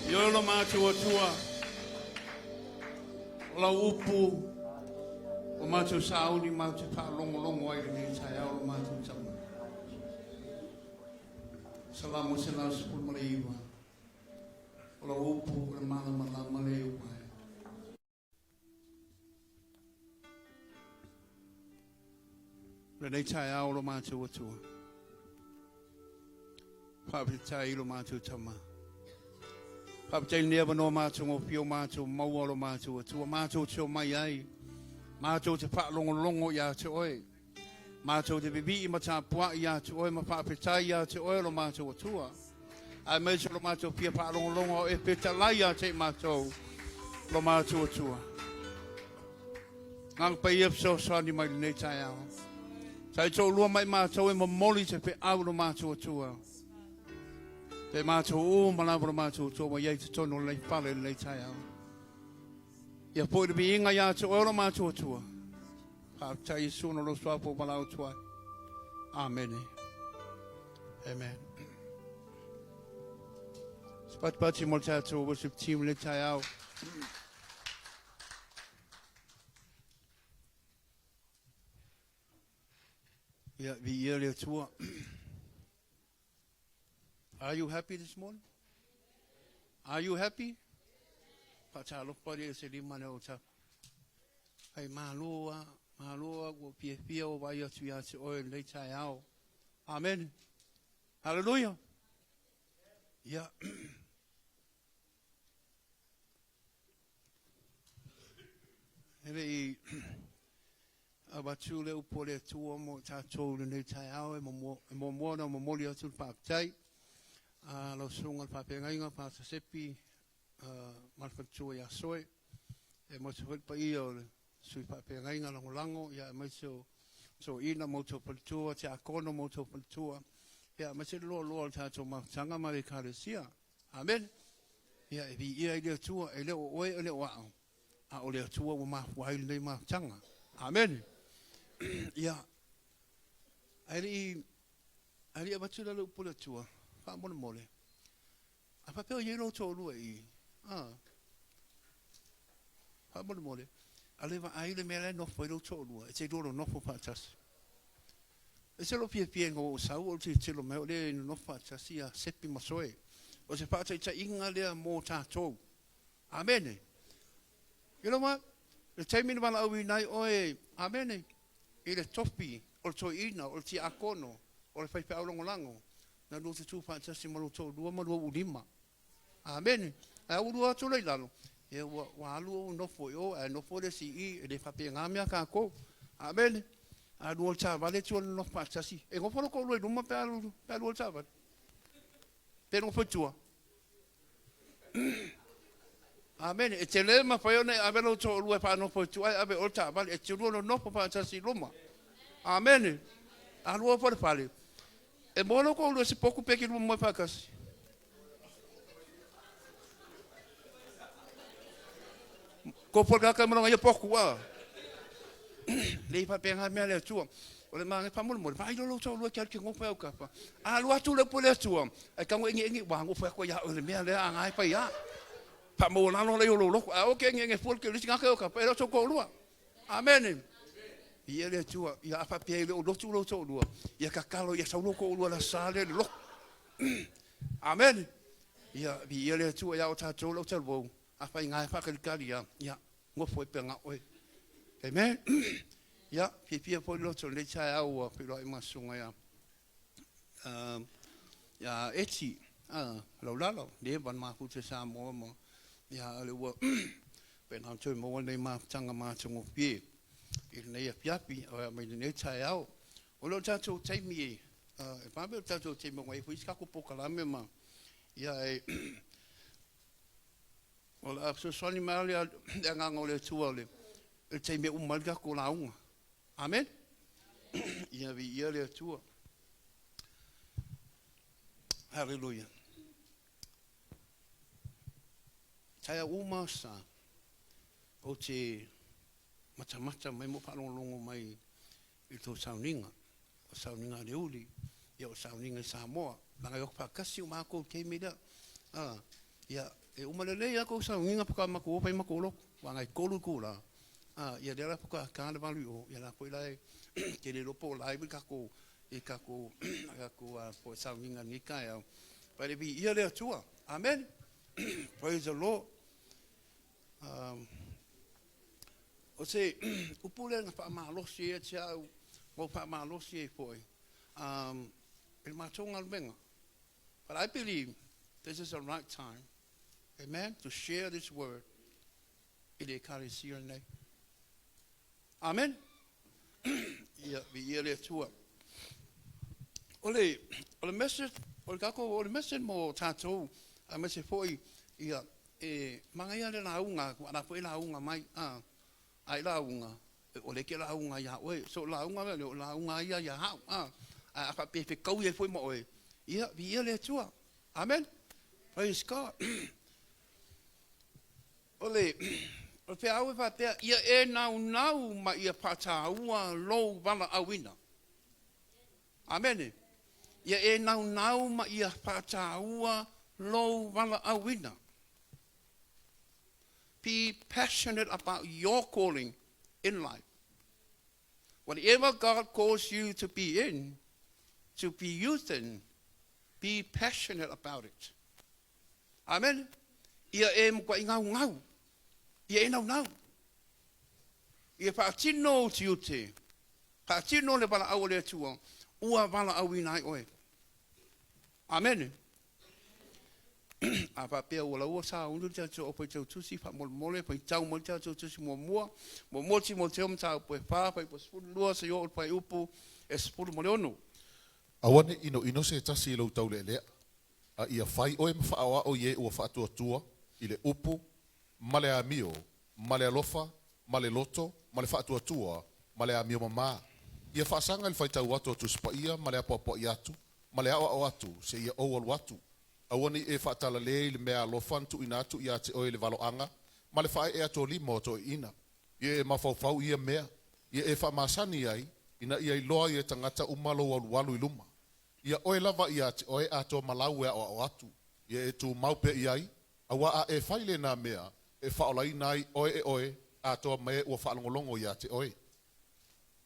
Ioe lo matou Atua, o lau upu o matou sauni matou te faalogologo ai i lenei taeao lo matou Tama. Salamo 119, o lau upu o le malamalama lea i ou pae. Lenei taeao lo matou Atua. Faafetai i lo matou Tama. Faafetai i lenei avanoa matagofie o matou maua lo matou Atua. Matou te omai ai, matou te faalogologo ia te Oe. Matou te vivii ma tapuai ia te Oe ma faafetai ia te Oe lo matou Atua. Aemaise lo matou fia faalogologo a o e fetalai ia te i matou lo matou Atua. Agaga Paia fesoasoani mai lenei taeao. Taitoalua mai matou e momoli se feau lo matou Atua. Te matou uma lava lo matou Atua ua i ai totonu o lenei fale i lenei taeao. Ia foi le viiga ia te oe lo matou Atua. Faafetai Iesu ona o lou suafa ua valaau atu ai. Amene. Amen. Se patipati mo le tatou worship team i le taeao. Ia, viia le Atua. Are you happy this morning? Are you happy? Faatalofa le se lima le o tafa. Hei, malo a, malo a, ua fiafia o vaai atu ia te oe lenei taeao. Amen. Hallelujah. Ia. E le i avatu le upu a le Atua mo tatou i lenei taeao, e muamua ona momoli atu le faafetai a lau susuga i le faafeagaiga Pastor Sepi ma le faletua ia Soe, aemaise foi le paia o le sui faafeagaiga lagolago, aemaise o toeaina ma outou faletua, tiakono ma outou faletua, aemaise le loaloa o le tatou mafutaga ma le Ekalesia. Amene. Ia, e viia ai le Atua, e le o oe e le o a'u, a o le Atua ua mafua ai lenei mafutaga. Amene. Ia, ae le i, ae le i avatu la le upu a le Atua, faamolemole, a faapea o i ai lou toalua i i, a, faamolemole, a le vaai le mea la e nofo ai lou toalua, e te lua nonofo faatasi. E ese lou fiafia ina ua ou sau ou tilotilo mai o lea e nonofo faatasi ia Sepi ma Soe. O se faataitaiga lea mo tatou. Amene. You know what? Le taimi na valaauina ai oe, amene, i le tofi o le toeaina, o le tiakono, o le faifeau lagolago, na lua tutu faatasi ma lou toalua ma lua ulima. Amene. Ae ua lua atu lea i lalo, ia ua, ua alu ou nofo i o, ae nofo le isi i i, e le faapena mea a tatou. Amene. A lua o le taavale tua nonofo faatasi. E nofo lou toalua i luma pe a alu, pe a lua le taavale. Pe nofo i tua. Amene. E te le mafai ona e ave lou toalua e faanofo i tua ae ave oe le taavale. E te lua nonofo faatasi i luma. Amene. A lua foi le fale, e moe lou toalua i se potu pe te lua moe faatasi. Tofu le tagata ma lona ia potu a. Leai faapena mea le Atua. O le manaia faamolemole, vaai loa lou toalua e te alu e te nofo i autafa. A alu atu le upu a le Atua, ae tago egeege, ua nofo atu ai ia oe le mea lea a na e fai a. Faamaualalo lea o lou loto. Ae aua e te egeege fua le isi tagata i autafa, e le o sou toalua. Amene. Viia le Atua. Ia a faapea e le o lotu lou toalua, ia tatalo ia sau lou toalua i le aso Sa lea i le lotu. Amene. Ia, viia le Atua ia o tatou lau talavou, a faiga e faatalitali lava, ia, nofo ai pea na oe. Amen. Ia, fiafia foi le loto i lenei taeao ua feiloai ma susuga ia, ia Eti, Laulala, leva na mafuta i Samoa ma, ia, ale ua faapena ona toe maua lenei mafutaga matagofie i lenei afiafi, mai lenei taeao. O le tatou taimi e vave o le tatou taimi aua e i ai foi isi tatou polokalame ma ia e o le a fesoasoani mai lava le agaga o le Atua i le taimi e uma ai le tatou lauga. Amene. Ia viia le Atua. Haleluia. Taeao uma sa ou te matamata mai ma ou faalogologo mai i le tou sauniga, o sauniga a le uli, ia o sauniga i Samoa, leaga e o faatasi uma lava tou taimi lea. A, Ia, e uma lelei lava kou sauniga faatoa matou o fai matou lotu, aua na e 3 itula, a, ia lea la faatoa ta le 8 i o, ia la foi la e te le iloa po o live le tatou, i tatou, tatou po'e sauniga i lenei taeao. Ae le viia le Atua. Amene. Praise the Lord. O se upu lea na faamalosi ai ia te au, na ou faamalosi ai foi i le matou galuega. But I believe this is the right time, amen, to share this word i le Ekalesia lenei. Amen. Ia, viia le Atua. O le message, o le tatou, o le message mo tatou, aemaise foi, ia, e manaia le lauga atu, a o la foi e lauga mai, a, ai lauga, o lea e te lauga ia oe. So o lauga lea, o lauga ia ia au, a, ae a faapea e fetaui ai foi ma oe, ia, viia le Atua. Amen. Praise God. O le feau e faapea, ia e naunau ma ia faataua lou valaauina. Amene. Ia e naunau ma ia faataua lou valaauina. Be passionate about your calling in life. Whatever God calls you to be in, to be used in, be passionate about it. Amen. Ia e matuai gaugau. Ia e naunau. Ia faatino ou tiute. Faatino le valaau a le Atua ua valaauina ai oe. Amene. A faapea ua laua sauni le tatou aufaitautusi, faamolemole, faitau mai le tatou tusi muamua, muamua Timoteo mataupu e 4, fuaiupu 12 seia oo i le fuaiupu e 16. Aua ne i inoino se tasi i lou taulealea, a ia fai oe ma faaoao i e ua faatuatua i le upu, ma le amio, ma le alofa, ma le loto, ma le faatuatua, ma le amio mamā. Ia faasaga i le faitau atu o Tusi Paia ma le apoapoai atu, ma le aoao atu, seia ou alu atu. Aua ne i e faatalalē i le meaalofa na tuuina atu ia te oe i le valoaga ma le faaee atu o lima o toeaiina. Ia e mafaufau i ia mea, ia e faamasani ai, ina ia iloa ai e tagata uma lou alualu i luma. Ia oe lava ia te oe atoa ma lau e aoao atu, ia e tumau pea i ai, aua a e fai lena mea, e faaolaina ai oe e oe atoa ma e ua faalogologo ia te oe.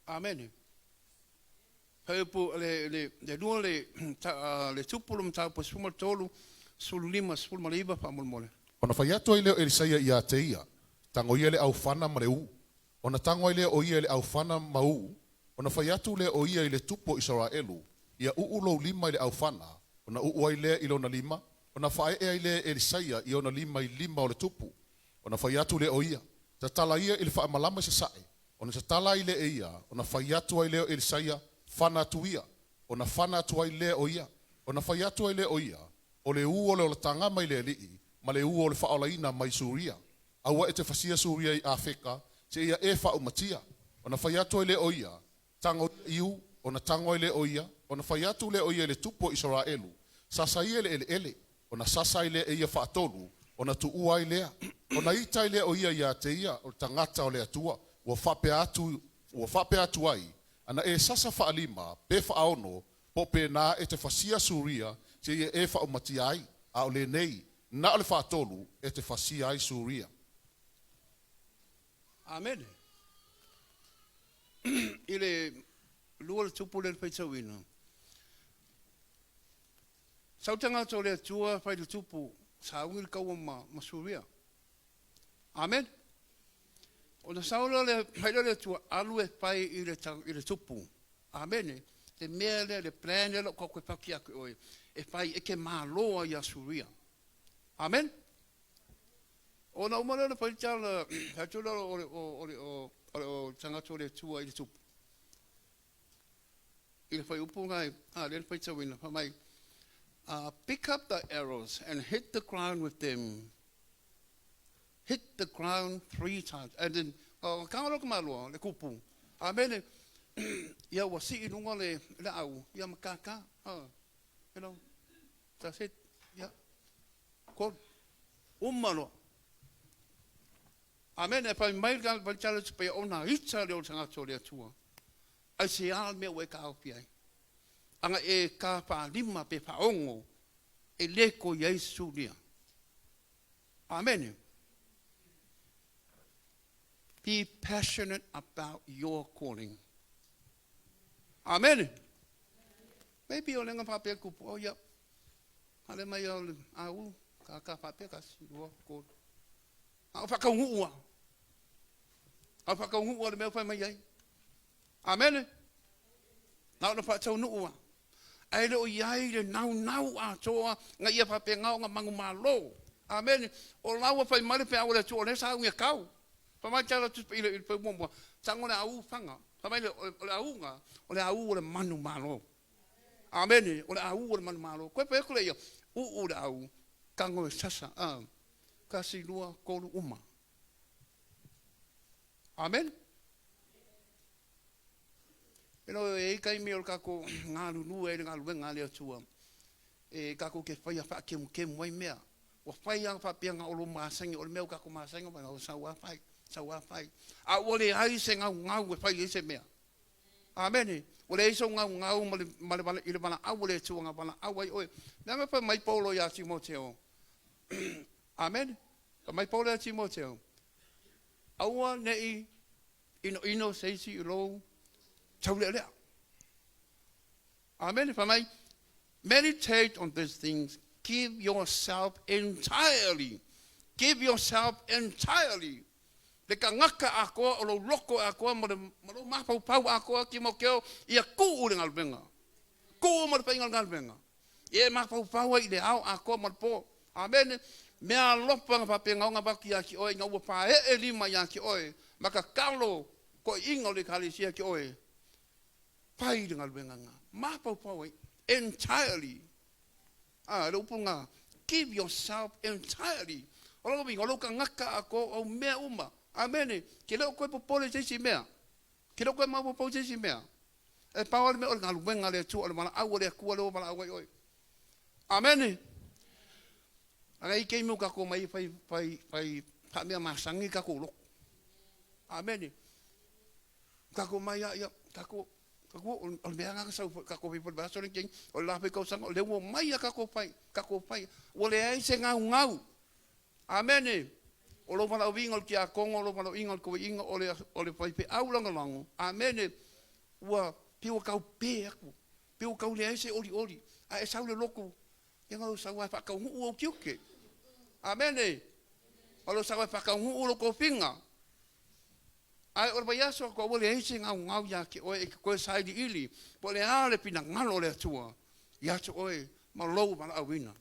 Amene. Fuaiupu le le le lua le ta le tupu le mataupu 13, 15, 19 faamolemole. Ona fai atu ai lea o Elisaia ia te ia, Tago ia le aufana ma le ū. Ona tago ai lea o ia i le aufana ma ū, ona fai atu lea o ia i le tupu o Isaraelu, Ia uu lou lima i le aufana, ona uu ai lea i lona lima, ona faaee ai lea e Elisaia i ona lima i lima o le tupu. Ona fai atu lea o ia, Tatala ia i le faamalama i sasae, ona tatala ai lea e ia, ona fai atu ai lea o Elisaia, Fana atu ia, ona fana atu ai lea o ia. Ona fai atu ai lea o ia, O le ū o le olataga mai le Alii, ma le ū o le faaolaina mai Suria. Aua e te fasia Suria i Afeka, seia e faaumatia. Ona fai atu ai lea o ia, Tago ia i ū, ona tago ai lea o ia, ona fai atu lea o ia i le tupu o Isaraelu, Sasa ia i le eleele, ona sasa ai lea e ia faatolu, ona tuua ai lea. Ona ita ai lea o ia ia te ia, o le tagata o le Atua, ua faapea atu, ua faapea atu ai, Ana e sasa faalima, pe faaono, po o penā e te fasia Suria, seia e faaumatia ai, a o lenei, na o le faatolu e te fasia ai Suria. Amene. I le lua le tupu lea le faitauina. Sau tagata o le Atua fai le tupu, sauni le taua ma, ma Suria. Amen. Ona sau lea le, fai lea le Atua, alu e fai i le, i le tupu. Amene. Le mea lea, le plan lea lau tau toe fati atu i oe, e fai e te malo ai ia Suria. Amen. Ona uma lea ona fai le tala, fai atu lea o le, o, o le, o, o le, o le tagata o le Atua i le tupu. I le fuaiupu lena, a lea na faitauina, fai mai, pick up the arrows and hit the ground with them. Hit the ground three times. And then, o ka ngalo ka maloa, le kupu. Amene, ia ua sii i luga le, le au, ia ma kākā. You know, that's it. Ia, kolu. Uma loa. Amene, e fai mai le fai tala te pei ona ita le o le tagata o le Atua. Aisea le mea ua e taofi ai? Ana e ta faalima pe faaono, e le toe i ai se Suria. Amene. Be passionate about your calling. Amene. Maybe o lenga whapea kupu, oh ia, hale mai o le au, ka ka whapea ka si rua kōru. A o whakaunguua. A o whakaunguua le mea whai mai ai. Amene. Na o na whataunuu Ae le o i ai le naunau atoa nga ia faapena ona manumalo. Amene. O la ua fai mai le feau a le Atua, o lea sa augia kau. Fai mai tala tusi i le i le muamua, tago le au fanga. Fai mai le o le auga, o le au o le manumalo. Amene. O le au o le manumalo. Koe fai atu le ia, uu le au, tago e sasa. Ah, kasi, lua, tolu, uma. Amene. E no e i taimi o le tatou galulue ai i le galuega a le Atua, e tatou te faia faakemukemu ai mea. Ua fai lava faapea na o lou masani, o le mea ua tatou masani ona fai, sau lava fai, sau lava fai. A ua leai se gaugau e fai ai se mea. Amene. Ua leai sou gaugau ma le, ma le, i le valaau a le Atua na valaau ai oe. Leaga fai mai Paulo iā Timoteo. Amene. Fai mai Paulo iā Timoteo. Aua ne i inoino se isi i lou taulealea. Amene. Fai mai, meditate on these things, give yourself entirely. Give yourself entirely. Le tagata atoa o lou loto atoa ma, le, ma lou mafaufau atoa Timoteo ia tuu le galuega. Tuu ma le faiga o le galuega. Ia e mafaufau ai i le ao atoa ma le po. Amene. Mea alofa na faapena ona avatu ia te oe ina ua paee lima ia te oe ma tatalo toeaiina o le Ekalesia ki oe. Fai le galuega na. Mafaufau ai. Entirely. Ah, le upu na. Give yourself entirely. O lona uiga, o lou tagata atoa o au mea uma. Amene. Ke le o koe popole i se isi mea. Ke le o koe mafaufau i se isi mea. E pau lava le mea o le galuega a le Atua, o le valaau a le Atua lea ua valaau ai oe. Amene. Aga i taimi o tatou mai fai fai fai faamea masani tatou lotu. Amene. Tatou mai a ia tatou tatou o le mea lena na sau tatou fai foi le vaiaso lenei o le la foi tausaga o lea ua omai a tatou fai tatou fai ua leai se gaugau. Amene. O lou valaauina o le tiakono, o lou valaauina o le toeaina, o le, o le faifeau lagolago. Amene. Ua pei ua tau pe atu, pei ua tau leai se olioli, a e sau i le lotu, ia na lou sau lava e faataunuu ou tiute. Amene. O lou sau e faataunuu lou tofiga. Ae o le vaiaso atu ua leai se gaugau ia te oe e te toe sailiili po o le a le finagalo o le Atua ia te oe ma lou valaauina.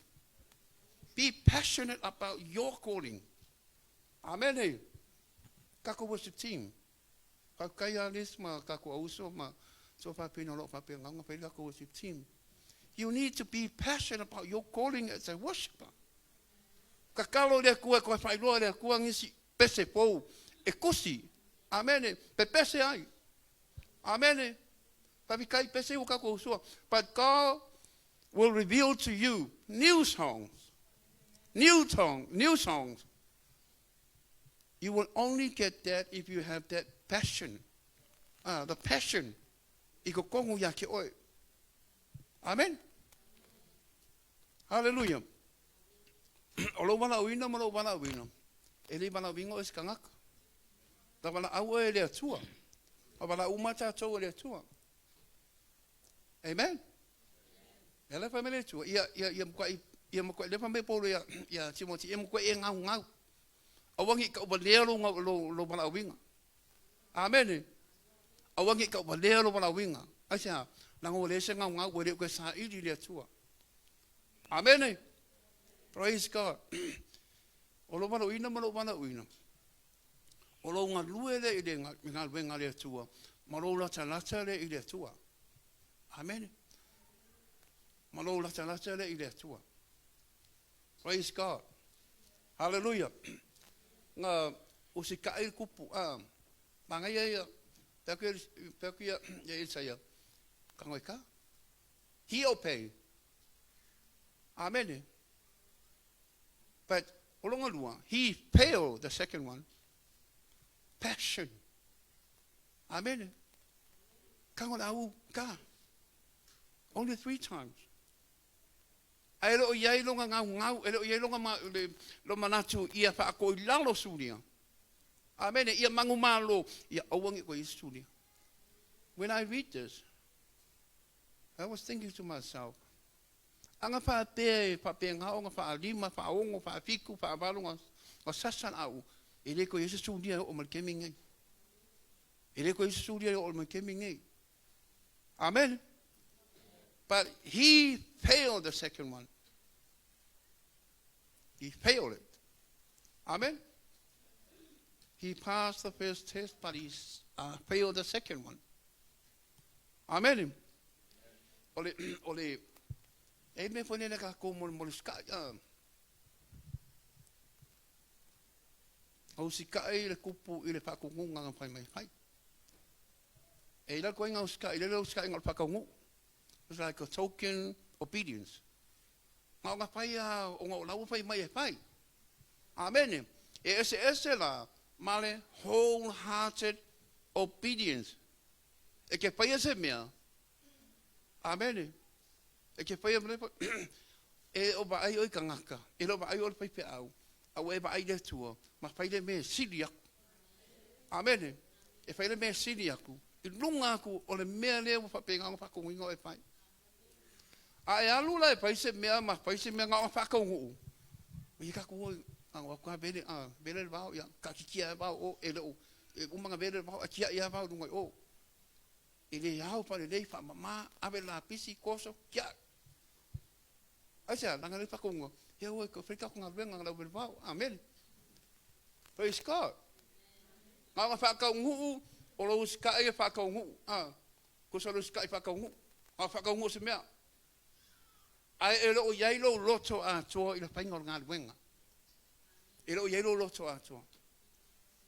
Be passionate about your calling. Amene. Tatou worship team. Faafetai ia Liz ma tatou auuso ma so faapena o lo o faapena ona fai le tatou worship team. You need to be passionate about your calling as a worshiper. Tatalo i le Atua e toe faailoa e le Atua nisi pese fou e tusi. Amene. Pepese ai. Amene. Faafetai pese ua tatou usua. But God will reveal to you new songs. New song, new songs. You will only get that if you have that passion. Ah, the passion. I totonu ia te oe. Amen. Hallelujah. O lou valaauina ma lou valaauina, e le i valaauina oe e se tagata. Na valaau oe e le Atua. Na valaau uma tatou e le Atua. Amen. E ala fai mai le Atua, ia, ia, ia matuai, ia matuai, lea fai mai Paulo ia, ia Timoti, ia matuai e gaugau. Aua ne i tauvalea lou, lou, lou valaauina. Amene. Aua ne i tauvalea lou valaauina. Aisea? Leaga ua leai se gaugau, ua le o toe saili i le Atua. Amene. Praise God. O lou valaauina ma lou valaauina, o lou galue lea i le galuega a le Atua, ma lou latalata lea i le Atua. Amene. Ma lou latalata lea i le Atua. Praise God. Hallelujah. Na usitai le tupu, a, manaia ia, pe atu ia, ia Isaia, ka ngoi ka. He obeyed. Amene. But, o lona lua, he failed the second one. Passion. Amene. Ka ngoi au, ka. Only three times. Ae le o i ai lona gaugau, e le o i ai lona le manatu ia faakoilalo Suria. Amene, ia manumalo, ia aua ne i toe i ai se Suria. When I read this, I was thinking to myself, ana faapea e faapena ona faalima, faaono, faafitu, faavalu na sasa le au, e le toe i ai se Suria e oo mai le taimi lenei. E le toe i ai se Suria e oo mai le taimi lenei. Amen. But he failed the second one. He failed it. Amen. He passed the first test, but he failed the second one. Amen. O le, e mea foi lele tatou mo le sky, usita'i le tupu i le faatonuga na fai mai fai. E i lalo ina usita'i, lele usita'i na o le faataunuu. It's like a token obedience. Na ona fai a ona o lau fai mai e fai. Amene. E ese ese la ma le wholehearted obedience. E ke fai se mea. Amene. E ke fai mea e o vaai o i kangaka. E lo vaai o le fai pe au. Au e vaai le Atua. Ma fai le mea sili aku. Amene. E fai le mea sili aku. I lunga aku o le mea lea ua faapena ona faatonuina o e fai. A e alu la e fai se mea ma fai se mea na ona faataunuu. O ia tatou oi, a ka vele a vele le vao ia ka titia e vao o e le o e uma na vele le vao a tia ia vao lunga i o. E le ao pa le lei faamama ave la pisi koso kia. Ai se langa le whakonga. Ia oi ko whaika ko ngā venga ngā vele vao. Amen. Praise God. Ngā ngā whakaungu o lo usita'i e whakaungu. Ah, ko sa lo usita'i whakaungu. Ngā whakaungu se mea. Ae e loo iai lou loto atoa i le faiga o le galuega. E loo iai lou loto atoa.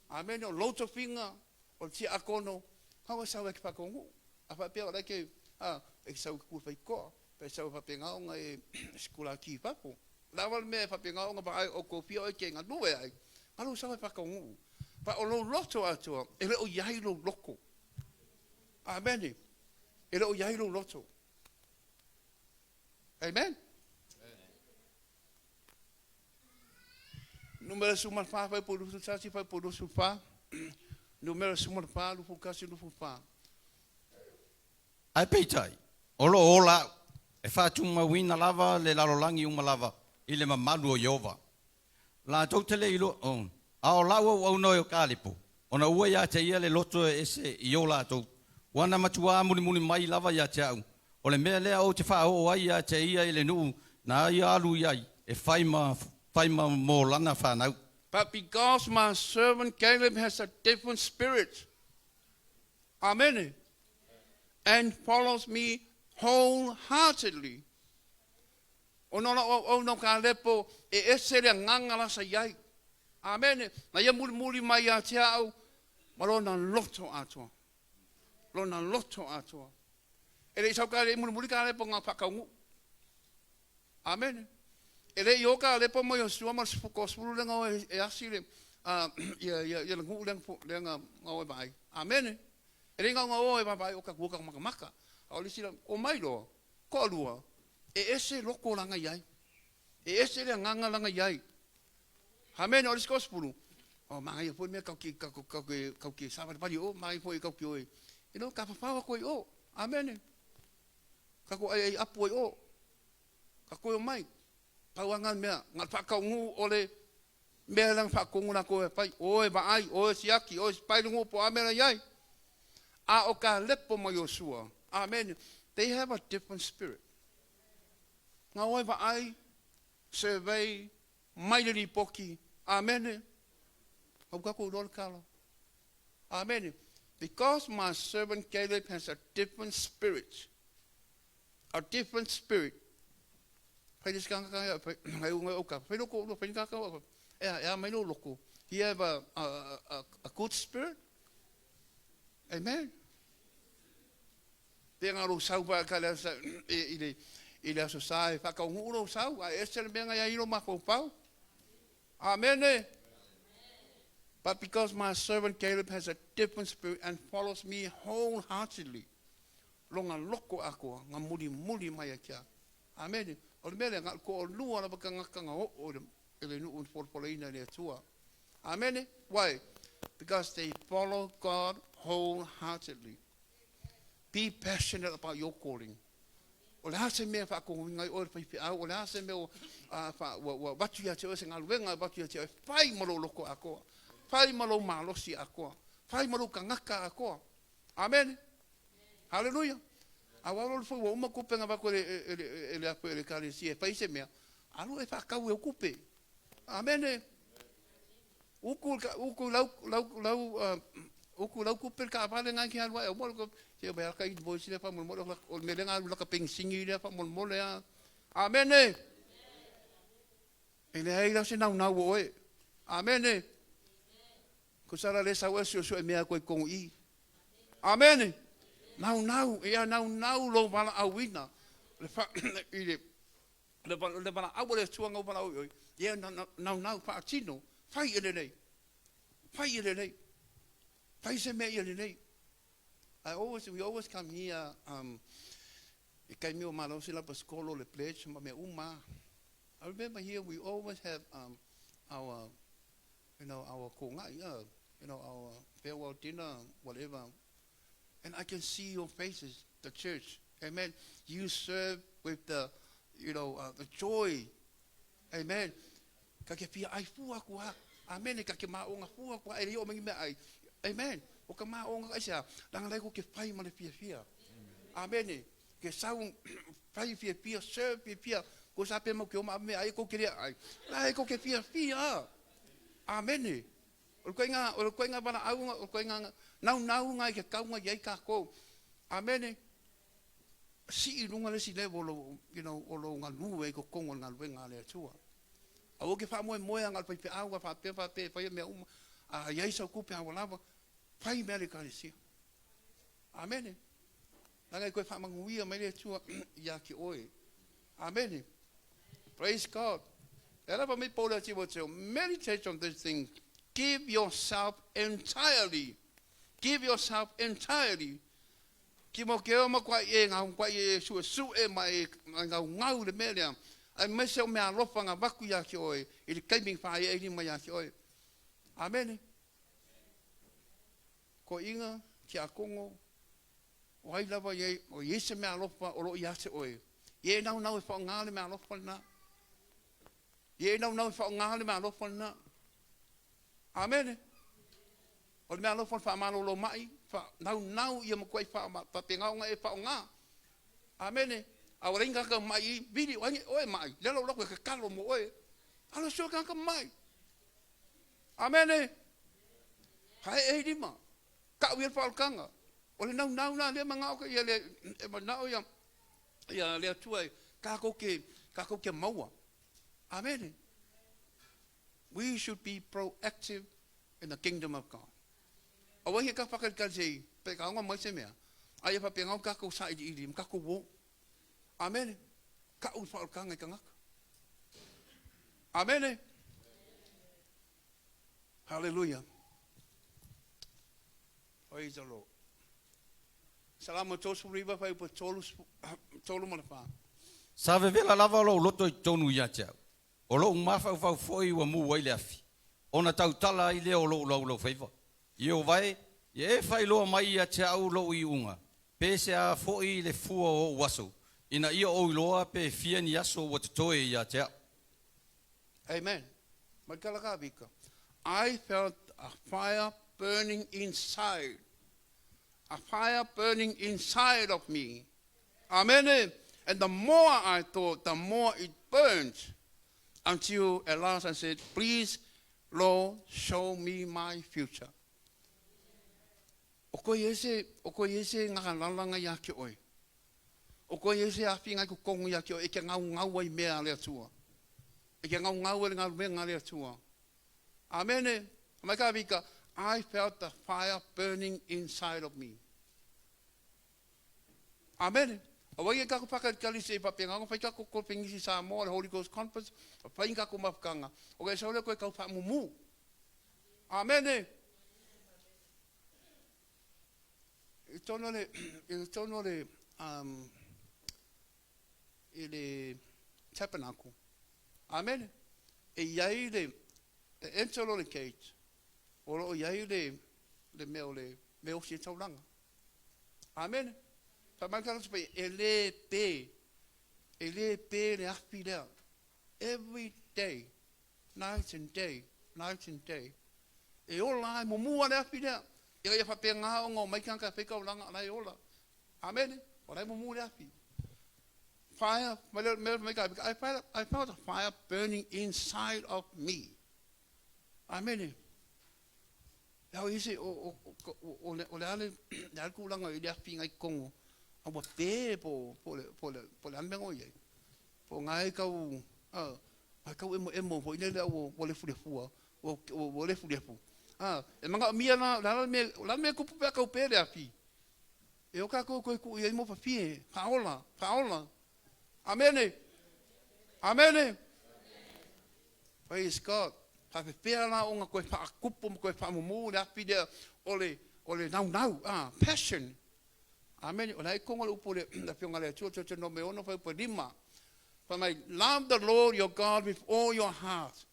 Amene, o lou tofiga, o le tiakono, kau e sau e ke whakaungu. A whaapea o lai ke, a, e sau ke kua whaikoa, pe sau e whaapenga onga e sikula ki fafo. Lawa le mea e whaapenga onga pa ai o kofia o e ke ngā nuwe ai. Ngalo sau e whakaungu. Pa o lou loto atoa, e le o iai lou loko. Amene. E le o iai lou loto. Amen. Numera 14, 4.21, 4.24. Numera 14, 21, 24. Ae peitai, o lo o ola au, e faatumauina lava le lalolagi uma lava i le mamalu o Ieova. Latou te le iloa, oh, a o lau auauna o Kalepo, ona ua ia te ia le loto e ese i o latou. Ua na matuā mulimuli mai lava ia te au. O le mea lea ou te faaoo ai ia te ia i le nuu na ia alu i ai, e fai ma mo lana whanau. But because my servant Caleb has a different spirit, amen, and follows me wholeheartedly. O no la o no ka lepo e ese le nganga la sa iai. Amen. Na ia muli muli mai ia te au, ma lona loto atoa. Lona loto atoa. E le isau ka le muli muli ka lepo ngā whakaungu. Amen. E le i o ka lepo mo Iosua ma ko sefulu lenga o e asi le ia ia ia le nguu lenga lenga ngau e vai. Amen. E le ngau ngau e vai o ka kuka maka maka. A o le sila o mai loa. Ko lua. E ese loko langa iai. E ese le nganga langa iai. Amen. O le siko sefulu. O manga ia foi mea kau ki kau kau ki kau ki sa pali o manga foi kau ki oi. You know ka whawhawa koe o. Amen. Ka ko ai ai apu ai o. Ka koe o mai. Pau anga mea ngā whakaungu o le mea langa whakaungu la koe pai. O e vaai, o e siaki, o e pai lungu po amena iai. A o ka lepo mo Iosua. Amen. They have a different spirit. Ngā oe vaai, survey, mai le lipoki. Amen. Au ka ko lol kalo. Amen. Because my servant Caleb has a different spirit. A different spirit. Pai le skanga ka pai ngai ngai o ka. Pai loko lo pai ka ka. E e mai lo loko. He have a good spirit. Amen. Te ngā ro sau pa ka le sa i le aso sa e whakaungu ro sau a ese le mea ngai iro ma pau. Amen. Eh? But because my servant Caleb has a different spirit and follows me wholeheartedly, longa loko akoa, ngā muli muli mai a kia. Amen. O le mea lea, na o le toalua lava tagata na oo i le nuu na folafolaina e le Atua. Amene? Why? Because they follow God wholeheartedly. Be passionate about your calling. O le a se mea e faatonuina ai oe e le faifeau, o le a se mea ua, ua, ua avatu ia te oe se galuega e avatu ia te oe, fai ma lou loto atoa, fai ma lou malosi atoa, fai ma lou tagata atoa. Amene. Haleluia. Aua lo le foi ua uma tupe na avatu e le, e le, e le, e le ekalesia e fai se mea, alu e faatau e tupe. Amene. Utu utu lau lau lau utu lau tupe le taavale na e te alu ai aua le se vai ka invoice lea faamolemole o le mea lea na alu laka penisini lea faamolemole a. Amene. E leai la se naunau o oe. Amene. Tusa la le sau e suesue mea koe i totonu i i. Amene. Naunau, ia naunau lou valaauina le fa, i le le, le valaau a le Atua na ou valaau i oe, ia naunau faatino, fai e lelei. Fai e lelei. Fai se mea ia lelei. I always, we always come here, i taimi o malosi la pasikolo le pledge ma mea uma. I remember here we always have our, you know, our kogai, you know, our farewell dinner, whatever. And I can see your faces, the church. Amen. You serve with the, you know, the joy. Amen. Ka ke fia ai fua aku ha. Amen. Ka ke maonga fua aku ha. E le o mangi mea ai. Amen. O ka maonga ai sea. Langa lai ko ke fai ma le fia fia. Amen. Ke sau fai fia fia, serve fia fia. Ko sa pe mau ke oma mea ai ko ke rea ai. Lai ko ke fia fia. Amen. O le koinga, o le koinga valaauga, o le koinga naunauga i ke kauga i ai kākou. Amene. Sii i luga le isi level o, you know, o lou galue i totonu o le galuega a le Atua. Aua ke faamoemoe aga o le faifeau a faapea faapea e faia mea uma, a i ai sau tupe a ua lava, fai mea a le Ekalesia. Amene. Leaga e toe faamanuia mai le Atua ia te oe. Amene. Praise God. E lava mai Paul ia Timoteo, meditate on this thing. Give yourself entirely. Give yourself entirely. Timoteo ma kua e ngau kua e sue sue ma e ngau ngau le mea lea. Ai mai se o mea alofa nga vaku ia ki oe i le taimi wha e ni mai ia ki oe. Amene. Ko inga ki a kongo O ai lava ia, o i ai se mea alofa o loo ia te oe. Ia e naunau e whaonga le mea alofa lena. Ia e naunau e whaonga le mea alofa lena. Amene. O le mea alofa le whaamalolo mai, wha, naunau ia makuai wha, whapengaonga e whaonga. Amene. A ua leinga ka mai i vili o ai oe mai. Le lo loko e kakalo mo oe. Alo sio ka ka mai. Amene. Hae e lima. Kau ia le faaolokanga. O le naunau la lea manao ka ia le e manao ia ia le Atua e kākou ke kākou ke maua. Amene. We should be proactive in the kingdom of God. Aua he ka whakalikali se i pe ka onga mai se mea. Ai e whapenga o kākou sa ili ili, ma kākou wō. Amene. Kau le whaolokanga i kangaka. Amene. Hallelujah. Praise the Lord. Salamo 39 fuaiupu 3 ma le 4. Sa vevela lava lou loto i totonu ia te au. O lou mafaufau foi ua mu ai le afi, ona tautala ai lea o lou laulaufaiva. Ieova e, ia e faailoa mai ia te au lou iuga, pe se a foi le fua o ou aso, ina ia ou iloa pe fia ni aso ua totoe ia te au. Amen. Mai kala ka vika. I felt a fire burning inside. A fire burning inside of me. Amen. And the more I thought, the more it burned. Until at last I said, please, Lord, show me my future. O koe ese, o koe ese ngā lalanga ia ki oe. O koe ese awhi ngai ko kongu ia ki oe, e kia ngau ngau ai mea a le Atua. E kia ngau ngau e le ngau mea le Atua. Amene. Mai ka vika, I felt the fire burning inside of me. Amen. Aua ia kako whakalikali se whapenga, whai kako ko pengisi Samoa, le Holy Ghost Conference, whai kako mafukanga. O kai saule koe kau whaamumu. Amen. I tono le, i tono le, i le, tabernacle. Amene. E i ai le, e enter loa le gate, o lo o i ai le, le mea o le mea osi ai taulaga. Amene. Fai mai le Paia, e le pe, e le pe le afi lea. Every day, night and day, night and day. E ola e mumu le afi lea. Ia ia faapena ona omai tagata e fai taulaga o la e ola. Amene. O la e mumu le afi. Fire, I felt a fire burning inside of me. Amene. Au isi o le ale le ale tulaga i le afi ngai kongo. A ua pe po le ame ngo iai. Po ngai kau a kau emo emo po ile le ua lefu lefua ua lefu lefu. Ah, e manga mia la la me la me kupu pe kau pe le afi. E o ka ko ku i mo fa fie, fa ola. Amene. Amene. Praise God. Fa fe pea la o nga koe whaakupu ma koe whaamumu le afi lea o le nau nau. Ah, passion. Amen. O lai kongo le upu le la fionga le tua tua no me ono fa upu lima. Fa mai, love the Lord your God with all your heart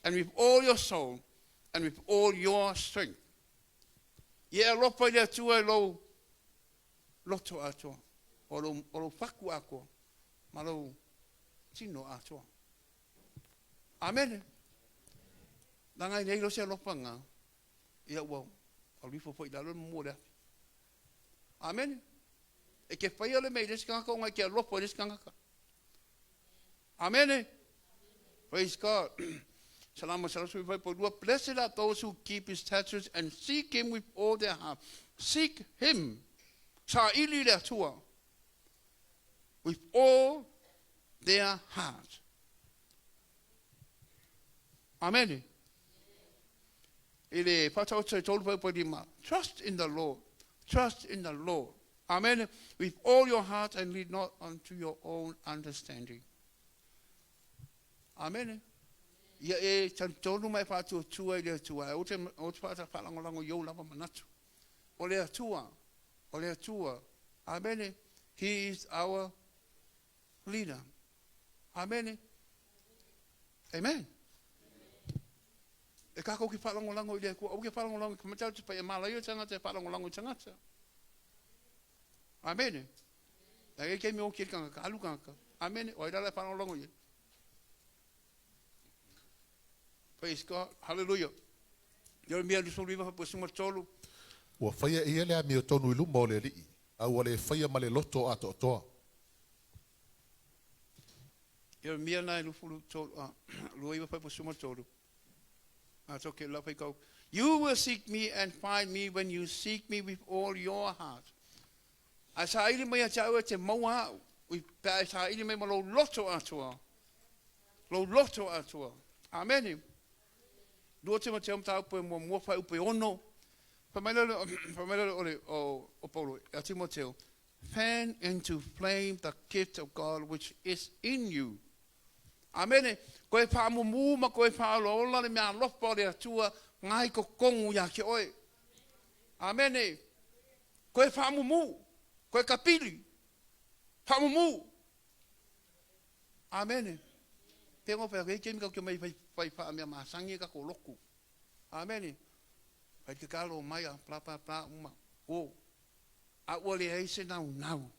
and with all your soul and with all your strength. Ia alofa i le Atua i lou loto atoa. O lou faku atoa. Ma lou tino atoa. Amen. La ngai nei lo se alofa ngā. Ia ua alu ifo foi lalo mo le afi. Amen. E ke whaia le mei le sikanga o ngai ke alofa i le sikanga. Amen. Praise God. Salama salasu fai po lua. Blessed are those who keep his statutes and seek him with all their heart. Seek him. Sa ili le Atua. With all their heart. Amen. I le whataoto i tolu fai po lima. Trust in the Lord. Trust in the Lord. Amen. With all your heart and lean not unto your own understanding. Amen. Ia e talitonu mai faatuatua i le Atua. E o te whaata whalangolango i ou lava manatu. O le Atua. O le Atua. Amen. He is our leader. Amen. Amen. E kākou ki whalangolango i le Atua. Au ke whalangolango ki matau te pai e mālai o tangata e whalangolango i tangata. Amen. E ke mi o ki kanga alu kanga. Amen. O ira le whalangolango i. Praise God. Hallelujah. Jeremia 29 fa po tolu. Ua faia e ia le amiotonu i luma o le Alii, a ua le faia ma le loto atoatoa. Jeremia na lufulu tolu 29 fa po tolu. Ah, it's okay. Love go. You will seek me and find me when you seek me with all your heart. A sa ili mai a te au e te maua au. Ui pe sa ili mai ma lou loto atoa. Lou loto atoa. Amen. Lua te mate o tāu pe mua mua whai upe ono. Whamaile o le o Paulo, a Timoteo. Fan into flame the gift of God which is in you. Amene. Koe whaamumu ma koe whaalola le mea alofa o le Atua ngai ko kongu ia ke oe. Amene. Koe whaamumu. Koe kapili. Whaamumu. Amene. Pengo whai ke kemi ka kia mai whai whai wha mea masangi ka ko loku. Amene. Whai te kalo mai a pla pla pla uma. O. A ua le ei se nau nau.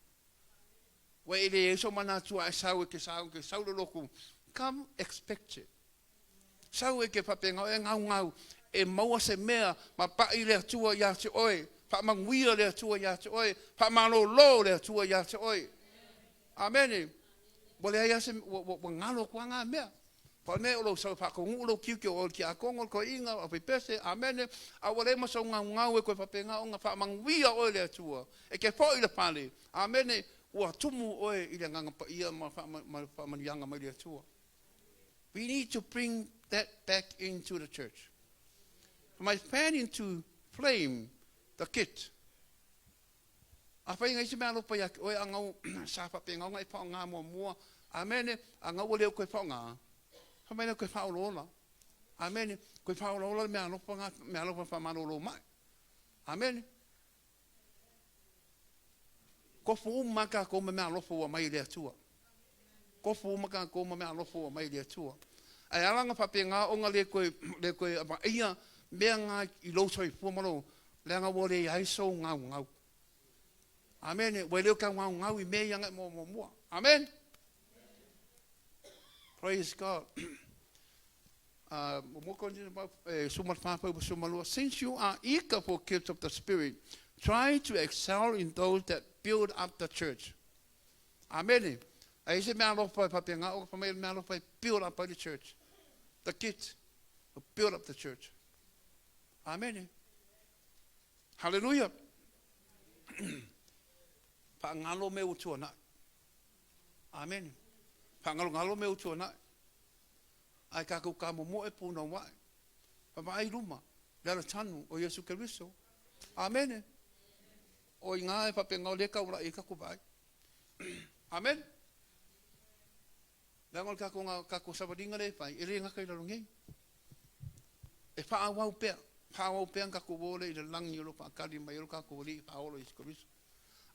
Ua e le so mana tua e sau e ke sau le loku. Come expect it. Sau e ke whapenga e ngau ngau. E maua se mea ma pai le Atua ia te oe. Wha manguia le Atua ia te oe. Wha malolo le Atua ia te oe. Amene. Ua le ai ase ua ngalo kua ngā mea. Pa me o lo sau whakongu lo kiu ki o ki a kongo ko inga o pese amene a ua le ma sau ngau ngau e koe whapenga o ngā wha manguia oe le Atua. E ke fo i le pale. Amene. Ua tumu oe i le nganga pa ia ma wha manuianga mai le Atua. We need to bring that back into the church. My fan into flame the gift. A whai ngai se mea alofa ia oe a ngau sa whape ngau ngai whao ngā mua mua. Amene, a ngau leo koe whao ngā. Wha mai koe whao lola. Amene, koe whao lola mea alofa ngā, mea alofa wha malolo mai. Amene. Ko fu umaka ko me mea alofa ua mai le Atua. Tofu uma tatou ma meaalofa ua aumai e le Atua. Ae ala ona faapena ona le toe, le toe vaaia mea na i lou soifua ma lou, leaga ua leai sou gaugau. Amene. Ua le o tau gaugau i mea ia na e maua muamua. Amene. Praise God. Since you are eager for gifts of the Spirit, try to excel in those that build up the church. Amene. A i se mea alofa e faapena o fa mai mea alofa e build up the church. The gift to build up the church. Amene. Hallelujah. Faagalo mea ua tuanai. Amene. Faagalogalo mea ua tuanai. Ae tatou tamomoe punouai. Vaavaai i luma, le alatanu o Iesu Keriso. Amene. O i ina e faapena o lea e taulai ai tatou vaai. Amene. Leaga o le tatou, tatou savaliga lea e fai, e le gata i lalo nei. E faaauau pea, faaauau pea ona tatou o lea i le lagi o lo o faatali mai ai lo tatou Alii Faaola Iesu Keriso.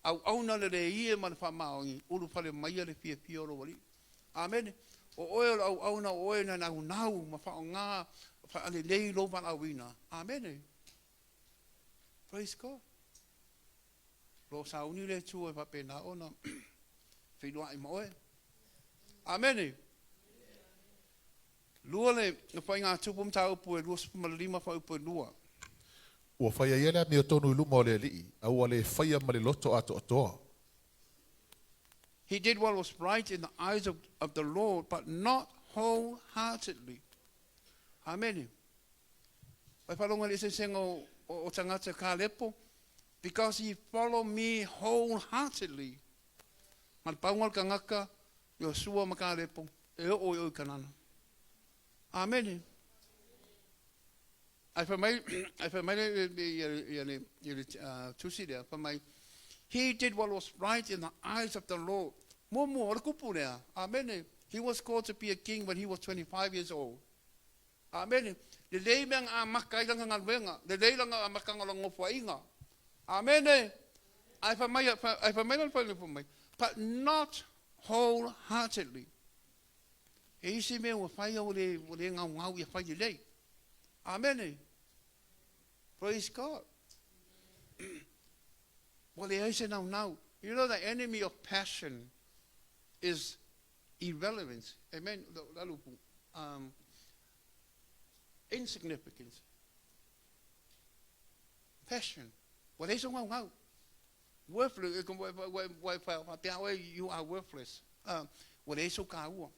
Auauna lelei e ma le faamaoni, ulufale maia le fiafia o lou Alii. Amene. O oe o le auauna, o oe na naunau ma faaaoga faalelei lou valaauina. Amene. Praise God. O lo o sauni le Atua e faapena ona feiloai ma oe. Amene. Lua le Faigatupu mataupu e 25 fuaiupu e 2. Ua faia ia le amiotonu i luma o le Alii, a ua le faia ma le loto atoatoa. He did what was right in the eyes of the Lord, but not wholeheartedly. Amene. Ua e faalogo i le eseesega o tagata Kalepo? Because he followed me wholeheartedly. Ma le pauga o le tagata, Iosua ma Kalepo, e oo i o i Kanana. Amene. Ae fai mai, ae fai mai le, le, le, le tusi lea, fai mai, he did what was right in the eyes of the Lord. Muamua, o le kupu lea. Amene. He was called to be a king when he was 25 years old. Amene. Lelei mea na amata ai lana galuega. Lelei lana amataga o lana nofoaiga. Amene. Ae fai mai, ae fai mai lana fai mai, but not wholeheartedly. E isi mea ua fai ua le, ua le gaugau ia fai lelei. Amene. Praise God. Ua leai se naunau. You know the enemy of passion is irrelevance. Amen. Insignificance. Passion. Ua leai sou gaugau. Worthless. Ua e faapea oe, you are worthless. Ua leai sou taua.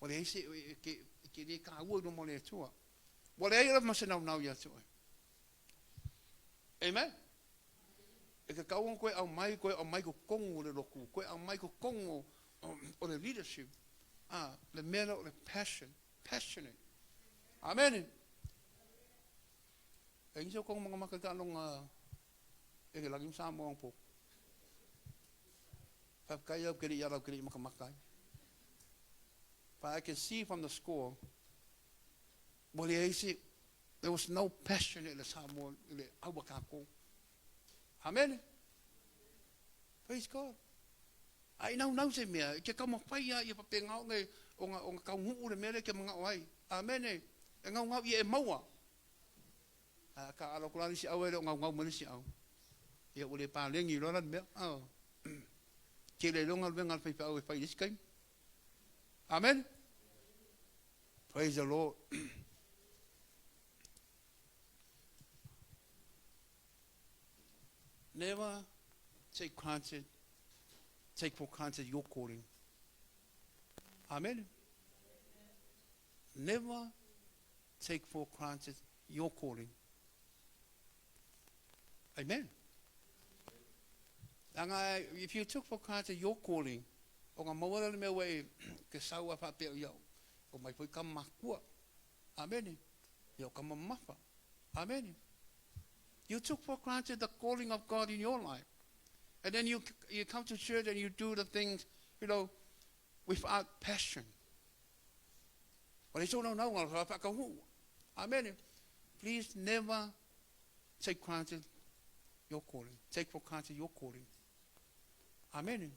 Ua leai se, e te le taua i luma o le Atua. Ua leai lava ma se naunau ia te oe. Amen. E tatau ona toe aumai, toe aumai totonu o le lotu, toe aumai totonu o le leadership, le mea lea o le passion, passionate. Amene. E nisi o kona makamaka i taaloga e ke lagi ma Samoa anapo. Faafetai au ke le i ala au ke le i makamaka ai. But I can see from the score, ua leai se, there was no passion i le Samoa, i le au a kākou. Amene. Praise God. A i naunau se mea, i ke taumafai a ia faapena ona taunuu le mea lea e te manao ai. Amene. E naunau ia e maua. A ka alo atu la le isi au e le o naunau mai le isi au. Ia ua le paleni loa la le mea. Oh. Tele ai loa galuega a le faifeau e fai i le isi taimi. Amen. Praise the Lord. Never take granted, take for granted your calling. Amen. Never take for granted your calling. Amen. Leaga, if you took for granted your calling, o ngā maua le mea ua e ke sau a whaapea i au, o mai foi ka makua. Amen. Ia o ka mamafa. Amen. You took for granted the calling of God in your life. And then you come to church and you do the things, without passion. O le naunau ngā whaakahu. Amen. Please never take granted your calling. Take for granted your calling. Amen.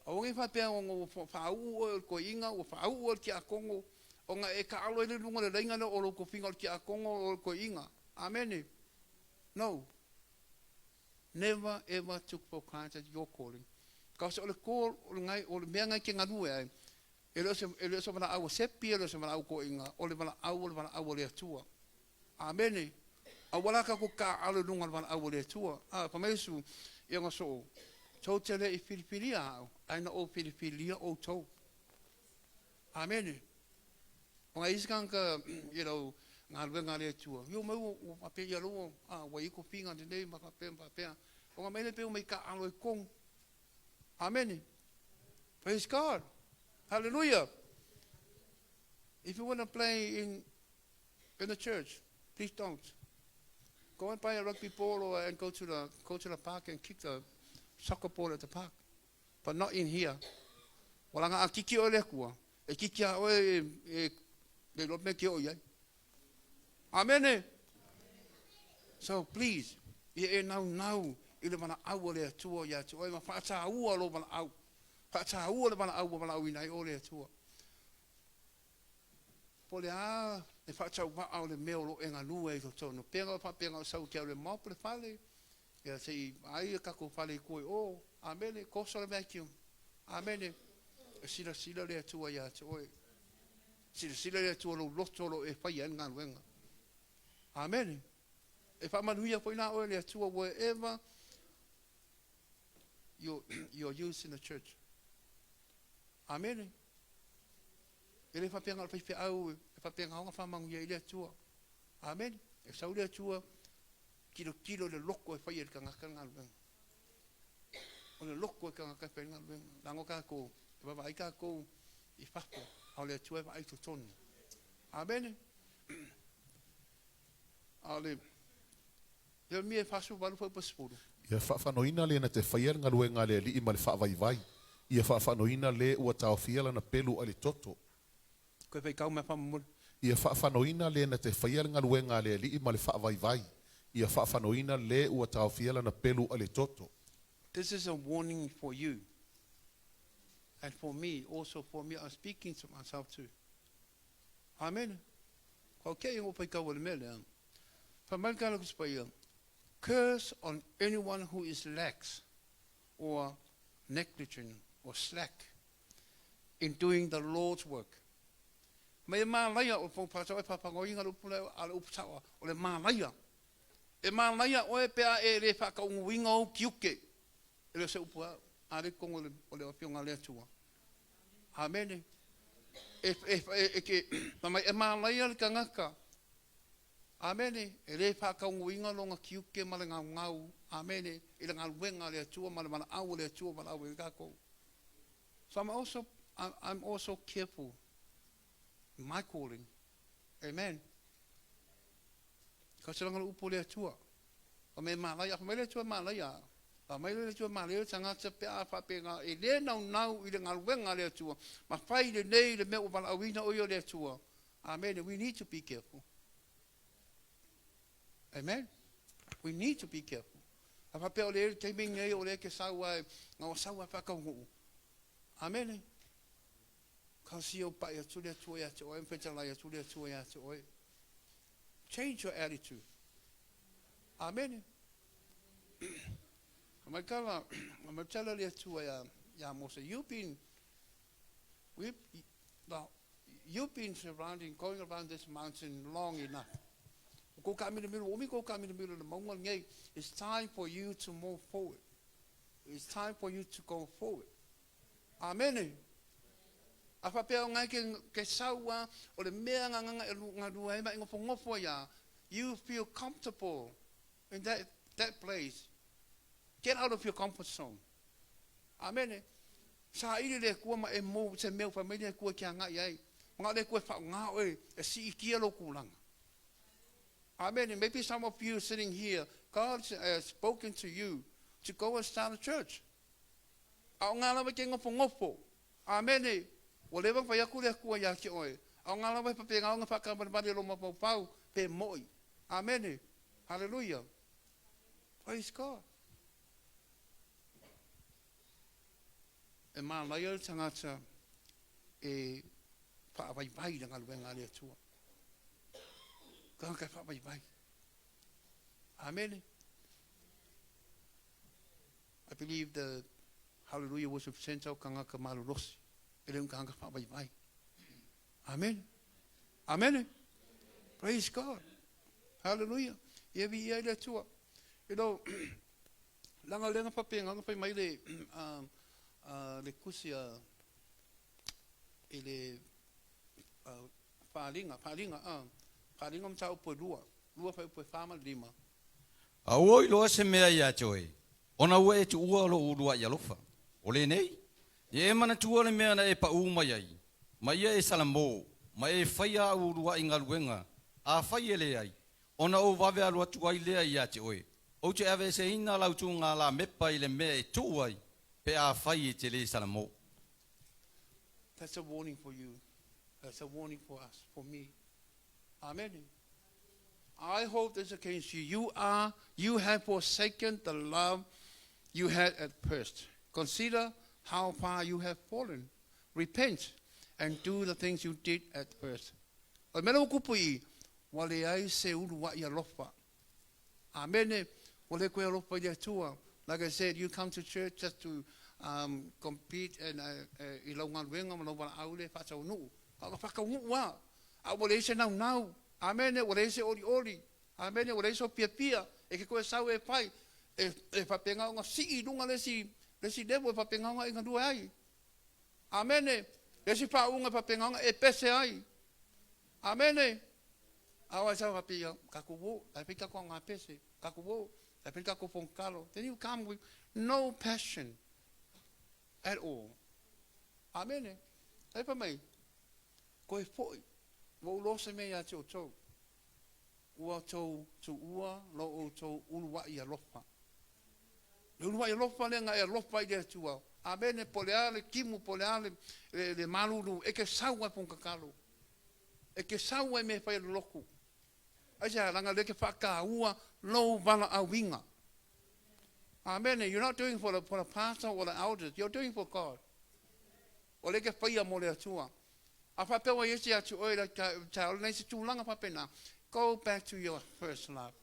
Aua nei faapea ona ua faauu oe o le toeaina, ua faauu oe o le tiakono, ona e taalo ai lea i luga o le laina lea o lou tofiga o le tiakono o le toeaina. Amene. No. Never ever took for granted your calling. Because o le call, o le, o le mea lena e te galue ai, e le o se, e le o se valaau a Sepi, e le o se valaau toeaina, o le valaau o le valaau a le Atua. Amene. Aua la tatou taaalo i luga o le valaau a le Atua. A, fai mai Iesu i ona soo, Tou te le i filifilia au, ae na ou filifilia outou. Amene. Ona e i ai isi tagata i lau galuega a le Atua, io mai ua faapea ia lou, a, ua i ai tofiga lelei ma faapea ma faapea. Ona mai lea pei ua mai taaalo i totonu. Amene. Praise God. Hallelujah. If you want to play in the church, please don't. Go and buy a rugby ball or and go to the park and kick the soccer ball at the park. But not in here. Wala nga a kiki o le kua. E kiki a oe e, e le lo me ki o iai. Amene. So please, ia e nau nau i le valaau o le Atua ia te oe ma faataua lo valaau. Faataua le valaau ua valaauina ai o le Atua. Po le a e faatauvaa o le mea o lo e galue ai totonu. Pega o faapega o sau te au le mop le fale. Ia se i ai e tatou fale i tua i o. Amene, koso le vacuum. Amene. E silasila le Atua ia te oe. Silasila le Atua lou loto o lo e faia ai le galuega. Amene. E faamanuia foi la oe le Atua wherever you're used in the church. Amene. E le faapea o le faifeau e faapea ona faamanuia i le Atua. Amene. E sau le Atua tilotilo le loko e faia i le tagata le galuega. O le loko e tagata e faia le galuega. Leaga tatou, e vaavaai tatou i fafo, a o le Atua e vaai i totonu. Amene. A o le lea mia e 48 foi pa 10. Ia faafanoina le na te faia le galuega a le Alii ma le faavaivai. Ia faafanoina le ua taofia lana pelu ai le toto. Koe faitau mea faamomoli. Ia faafanoina le na te faia le galuega a le Alii ma le faavaivai. Ia faafanoina le ua taofia lana pelu ai le toto. This is a warning for you. And for me, also for me, I'm speaking to myself too. Amen. Ko ke o faitau o le mea lea. Fa mai ka la kusi. Curse on anyone who is lax or negligent or slack in doing the Lord's work. Mai e malaia o fo pasa o papangoinga le upule a le upu o le malaia. E malaia oe pe a e le whakaunguinga o kiuke. E le se upu a a le kongo o le afioga le Atua. Amene. E, e, e, e, ke, mai e malaia le tagata. Amene. E le whakaunguinga longa kiuke ma le ngau ngau. Amene. I le galuega le Atua ma le valaau le Atua valaau i tatou. So I'm also careful in my calling. Amen. Ka se langa le upu le Atua. Ka me malaia, ka mai le Atua malaia. Ka mai le Atua malaia tagata pe a whapenga e le nau nau i le galuega le Atua. Ma fai le nei le mea ua valaauina o ia le Atua. Amen. We need to be careful. Amen. We need to be careful. A whapea o le taimi nei o le ke sau ai, ngā o sau ai whakaungu. Amen. Ka si o pai atu le Atua ia te oe, mwhetalai atu le Atua ia te oe. Change your attitude. Amen. Mai kala, mai tala le Atua ia, ia Mose, you've been surrounding, going around this mountain long enough. Ko ka milo milo, umi ko ka milo milo le maunga nei. It's time for you to move forward. It's time for you to go forward. Amen. A whapea o ngai ke saua o le mea ngā nganga e ngā rua e mai ngofo ngofo ia. You feel comfortable in that place. Get out of your comfort zone. Amen. Sa ili le kua ma e mou se mea wha mai le kua kia ngai ai. Mga le kua wha ngā oe e si ikia lo kulanga. Amen. Maybe some of you sitting here, God has spoken to you to go and start a church. A o ngā lawa ke ngofo ngofo. Amen. Ua leva whai aku le kua ia ki oe. A o ngā lawa e pape ngā onga whakamari lo mapau pau pe moi. Amen. Hallelujah. Praise God. E manaia le tagata e faavaivai i le galuega a le Atua. Tagata e faavaivai. Amene. I believe the Hallelujah Worship Center o tagata malolosi. E le o ni tagata faavaivai. Amene. Amene. Praise God. Hallelujah. Ia viia ai le Atua. You know, leaga o lea na faapena ona fai mai le, le tusi a, i le Faaaliga, Faaaliga, a, Faaaliga o mataupu e lua, lua fuaiupu e fa ma le lima. A ua ou iloa se mea iā te oe, ona ua e tuua lou uluai alofa. O lenei, ia e manatua le mea na e paʻū mai ai, ma ia e salamō, ma e faia āu uluai galuega, afai e leai, ona ou vave alu atu ai lea iā te oe, ou te aveeseina lau tugālamepa i le mea e tuu ai, pe afai e te lē salamō. That's a warning for you. That's a warning for us, for me. Amen. I hope this against you. You are, you have forsaken the love you had at first. Consider how far you have fallen. Repent and do the things you did at first. O le mea lea ua tupu i i, ua leai se uluai alofa. Amene. Ua le toe alofa i le Atua. Like I said, you come to church just to um, compete and, uh, uh, i lau galuega ma lau valaau lea e faataunuu. A o le faataunuu lava, a ua leai se naunau. Amene. Ua leai se olioli. Amene. Ua leai sou fiafia e ke toe sau e fai. E, e faapena ona sii i luga le isi, le isi level e faapena ona e galue ai. Amene. Le isi faauuga e faapena ona e pese ai. Amene. A o ai sau faapea, tatou o, la e fai tatou aoga pese, tatou o, la e fai tatou fono. Then you come with no passion at all. Amene. Ai fai mai, koe foi, ua ou iloa se mea ia te outou. Ua outou tuua lo outou uluai alofa. Le uluai alofa lea na e alofa ai i le Atua. Amene, po o le a le timu, po o le a le, le, le malulu, e te sau lava i fono tatalo. E te sau lava i mea e fai a le lotu. Aisea? Leaga o lea e te faataua lou valaauina. Amene, you're not doing for the, for the pastor or the elders, you're doing for God. O lea e te faia mo le Atua. A faapea ua i ai se atu oe la ta o nei se tulaga faapena, go back to your first love.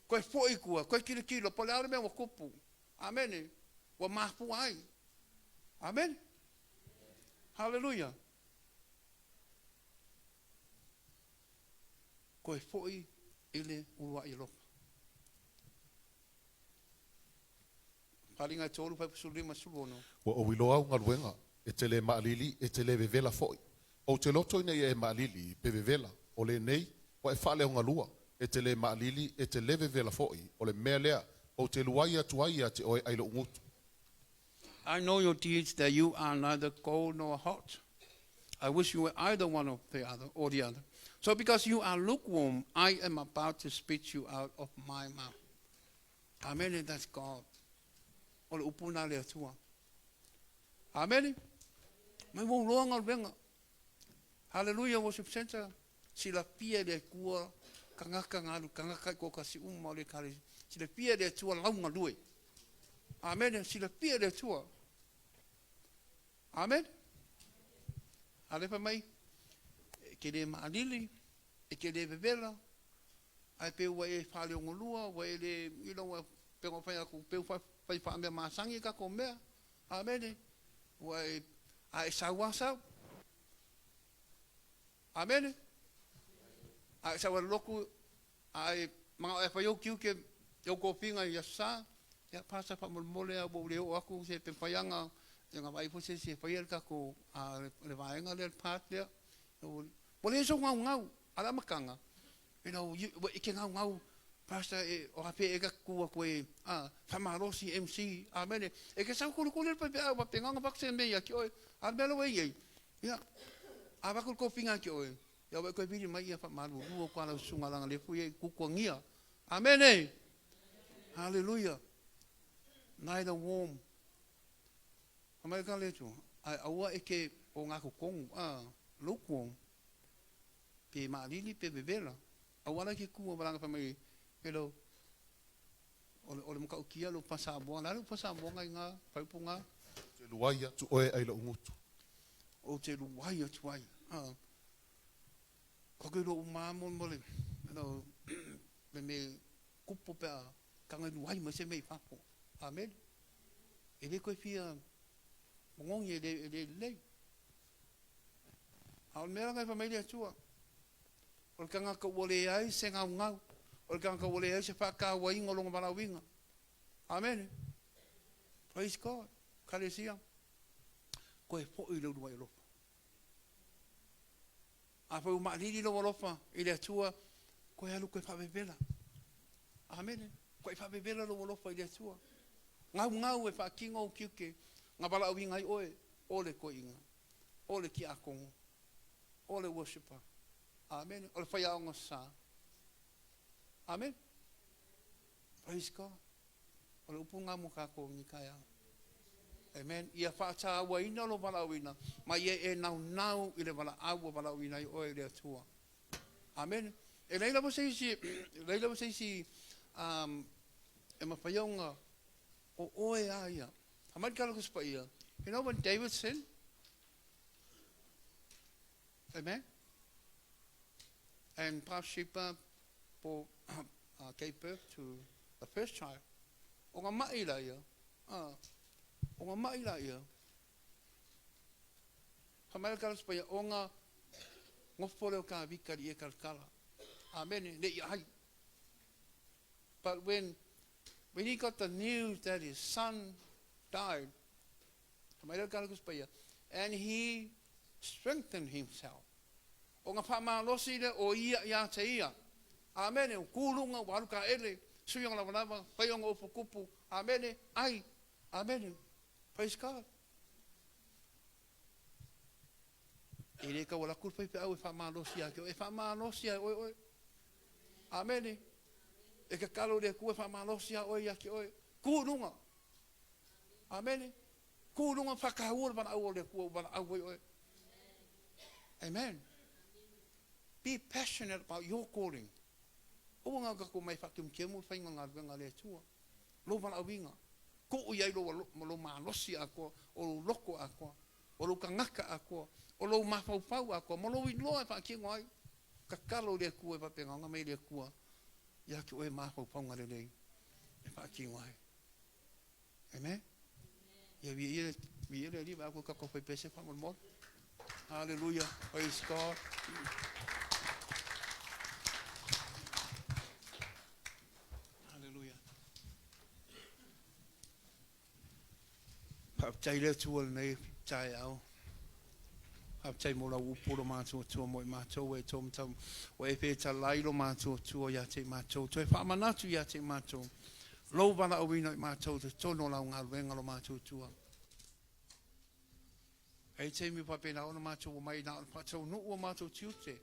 Koe foi i tua, koe tilotilo, po o le a le mea ua tupu. Amene. Ua mafua ai. Amene. Haleluia. Koe foi i le uluai alofa. Faaaliga e 3, 15, 16. Ua ou iloa au galuega, e te lē maʻalili, e te lē vevela foʻi. Ou te loto ina ia e maʻalili, pe vevela, o lenei, ua e faaleogalua, e te lē maʻalili, e te lē vevela foʻi, o le mea lea, ou te luai atu ai iā te oe ai loʻu gutu. I know your deeds that you are neither cold nor hot. I wish you were either one of the other or the other. So because you are lukewarm, I am about to spit you out of my mouth. Amene, that's God. O le upu lena a le Atua. Amene. Mai ua ou loa galuega. Hallelujah Worship Center. Silafia e le Atua tagata na alu tagata i toatasi uma o le Ekalesia. Silafia e le Atua lau galue. Amene. Silafia e le Atua. Amene. A lea fai mai, e te le maʻalili, e te le vevela, ae pei ua e faaleogolua, ua e le, you know, ua pei ona fai atu, pei ua fai faamea masani tatou mea. Amene. Ua e, a e sau lava sau. Amene. A e sau e le lotu, a e manao e fai ou tiute i ou tofiga i Aso Sa, ia pastor faamolemole lava ua ou le oo atu se pe mafai lava ona ona vaai foi se isi e faia le tatou le vaega lea le part lea. Ua leai sou gaugau, a o le amataga, you know, you, ua e te gaugau pastor e o afea ea ta te tu atu e faamalosi MC, amene. E te sau kulikuli le faifeau faapena ona avatu se mea ia te oe, a o le mea lea ua i ai, ia, a avatu le tofiga ia te oe, Ia ua e toe vili mai ia faamalulu atu a lau susuga leaga lea foi e tutuagia. Amene! Haleluia! Neither warm. Fai mai ka le Atua, ae aua e te o ngā totonu, a, lukewarm, pe maalili pe vevela. Aua la e te tu a fai mai, hello, o le, o le matautia le upu faa-Samoa, o le a le upu faa-Samoa ngai ngā, whaiupu ngā? Te luai atu oe ai lo'u gutu. Ou te luai atu ai. Koke lo'u ma mo le no le me kupu pe a taga luai mai se mea i fafo. Amene. E le koe fia mogogi e le e le lelei. A o le mea lena e fai mai le Atua, o le tagata ua leai se gaugau, o le tagata ua leai se faatauaina o lona valaauina. Amene. Praise God. Ekalesia, toe foi i le uluai alofa. Afai ua maalili lou alofa i le Atua, toe alu toe faavevela. Amene. Toe faavevela lou alofa i le Atua. Gaugau e faatino ou tiute na valaauina ai oe, o le toeaina, o le tiakono, o le worshiper. Amene. O le faiaoga sa. Amene. Praise God. O le upu lena mo tatou i lenei taeao. Amen. Ia faatauaina lou valaauina, ma ia e naunau i le valaau ua valaauina ai oe e le Atua. Amene. E leai lava se isi, e leai lava se isi um, e mafai ona o oe a ia. Fai mai le Tala Tusi Paia, you know when David sinned? Amen. And Bathsheba bore, gave birth to the first child. Ona ma'i la ia, ona ma'i la ia. Fai mai le Tala Tusi Paia, ona nofo lea o Tavita i le ie talatala. Amene, ne i ai. But when he got the news that his son died, fai mai le Tala Tusi Paia, and he strengthened himself. Ona faamalosi lea o ia ia te ia. Amene, o kuluga ua alu taele, sui ona lavalava, fai ona upu tupu. Amene, ai. Amene. Praise God. E le tau alu atu le faifeau e faamalosi ia te oe, e faamalosi lava e oe oe. Amene. E tatalo i le Atua e faamalosi lava oe ia te oe. Tu i luga. Amene. Tu i luga faataua le valaau a le Atua ua valaau ai oe. Amen. Be passionate about your calling. Aua na o tatou omai e faatemutemu le faiga o galuega a le Atua. Lou valaauina. Tuu i ai lou, lou malosi atoa, o lou loto atoa, o lou tagata atoa, o lou mafaufau atoa, ma lou iloa e faatino ai. Tatalo i le Atua e faapena ona aumai le Atua ia te oe mafaufauga lelei e faatino ai. Amen. Ia viia viia le Alii, vaai atu i tatou faipese faamolemole. Hallelujah. Praise God. Hallelujah. Faafetai le Atua i lenei taeao. Faafetai mo lau upu lo matuatua mo i matou e tō matau. Ua e fetalai lo matuatua ia te i matou. Toe faamanatu ia te i matou. Lou valaauina i matou i totonu o lau galuega lo matuatua. E i ai taimi faapena ona matou omai na o le faataunuu o matou tiute,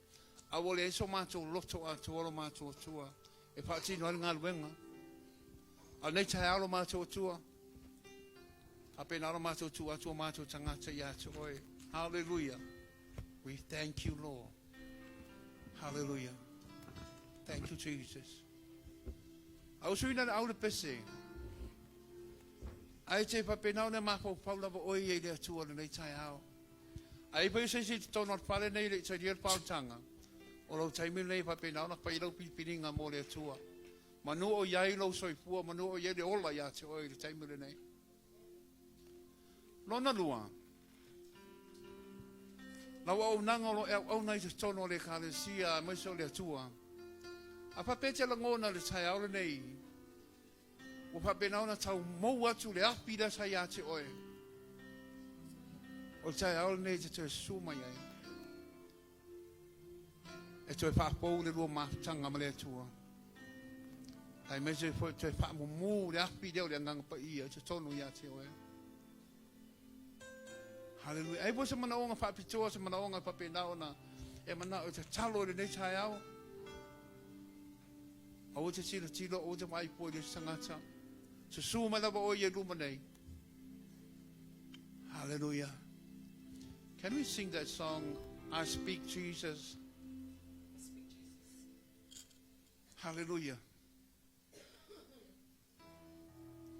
a ua leai so matou loto atoa lo matou Atua e faatino ai le galuega. A o lenei taeao lo matou Atua, faapena lo matou tuu atu o matou tagata ia te oe. Hallelujah. We thank you, Lord. Hallelujah. Thank you, Jesus. A usuina le au le pese. Ae te faapena ona e mafaufau lava oe ia i le Atua i lenei taeao. A i ai foi se isi i totonu o le fale nei e le i talia le faaolataga, o lou taimi lenei e faapena ona fai lau filifiliga mo le Atua. Manu o i ai lou soifua, manu o i ai le ola ia te oe i le taimi lenei. Lona lua, lau auaunaga o lo o e auauna i totonu o le Ekalesia aemaise o le Atua. A faapea e te lagona i le taeao lenei, Ua faapena ona tau mou atu le afi lea sa ia te oe. O le taeao lenei e te toe susu mai ai. E toe faafou le lua mafutaga ma le Atua. Aemaise foi toe faamumu le afi lea o le Agaga Paia i totonu ia te oe. Haleluia. Ai foi se manaoga faapitoa, se manaoga e faapena ona e manao e tatalo i lenei taeao. Aua te tilotilo, aua te vaai fua i le isi tagata. Susu mai lava oe i luma nei. Hallelujah. Can we sing that song, I Speak Jesus? Hallelujah.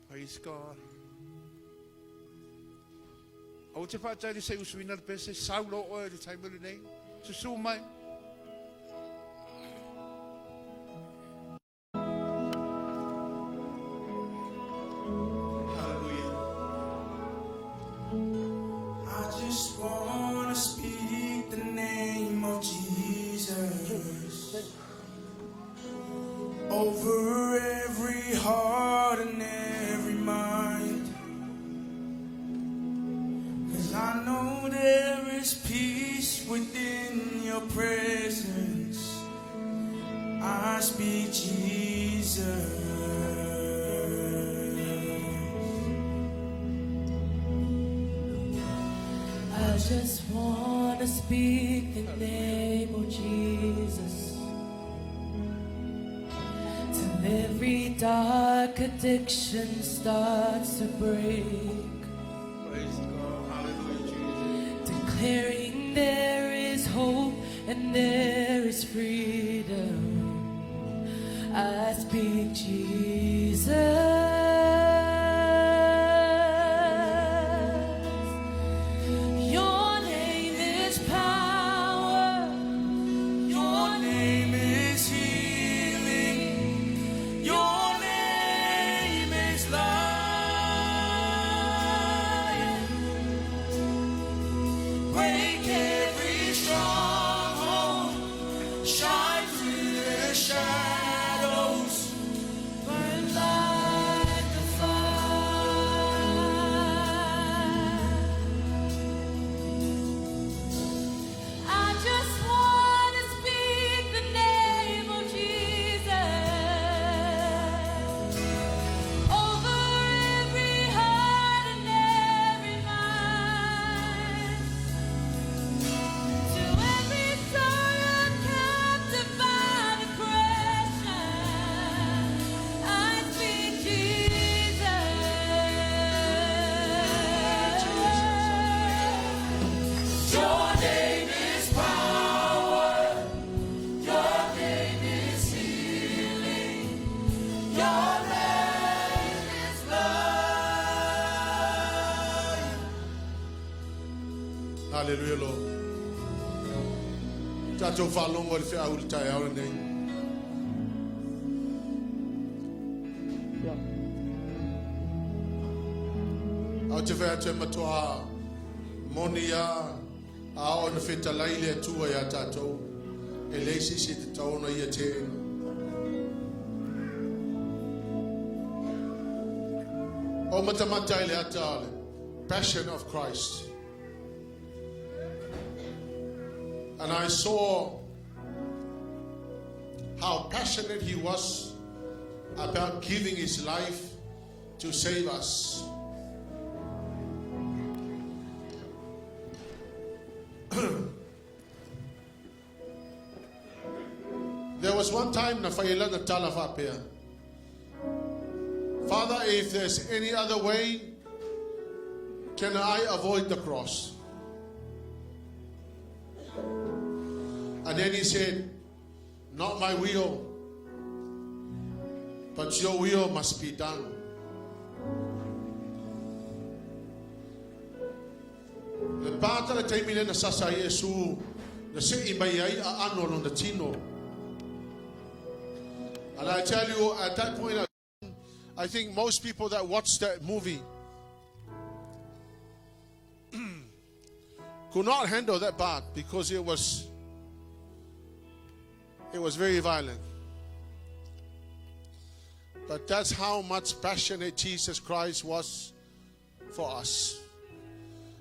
Praise God. Aua te faatali se i usuina le pese, sau loa oe i le taimi lenei. Susu mai. Hallelujah. I just wanna speak the name of Jesus over every heart and every mind. 'Cause I know there is peace within your presence. I speak Jesus. I just wanna speak the name of Jesus till every dark addiction starts to break, Praise God. Hallelujah, Jesus. Declaring there is hope and there is freedom. I speak Jesus. Your name is power. Your name is healing. Your name is life. Break every stronghold. Shine through the shadows. Burn like a fire. I just wanna speak the name of Jesus over every heart and every mind. To every soul held captive by depression, I speak Jesus. Your name is power. Your name is healing. Your name is life. Hallelujah, Lord. Tatou faalogo i le feau i le taeao lenei. Ae ou te fai atu e matuā moni a a oo ina fetalai le Atua iā tatou e leai se isi e tatau ona ia teena. Ou matamata i le ata o le Passion of Christ. And I saw how passionate he was about giving his life to save us. There was one time na fai ai lana tala faapea, "Father, if there's any other way, can I avoid the cross?" And then he said, "Not my will, but your will must be done." Le pata le taimi lea na sasa ai Iesu na se'i mai ai aano o lona tino. And I tell you, at that point, I think most people that watched that movie could not handle that part because it was very violent. But that's how much passionate Jesus Christ was for us.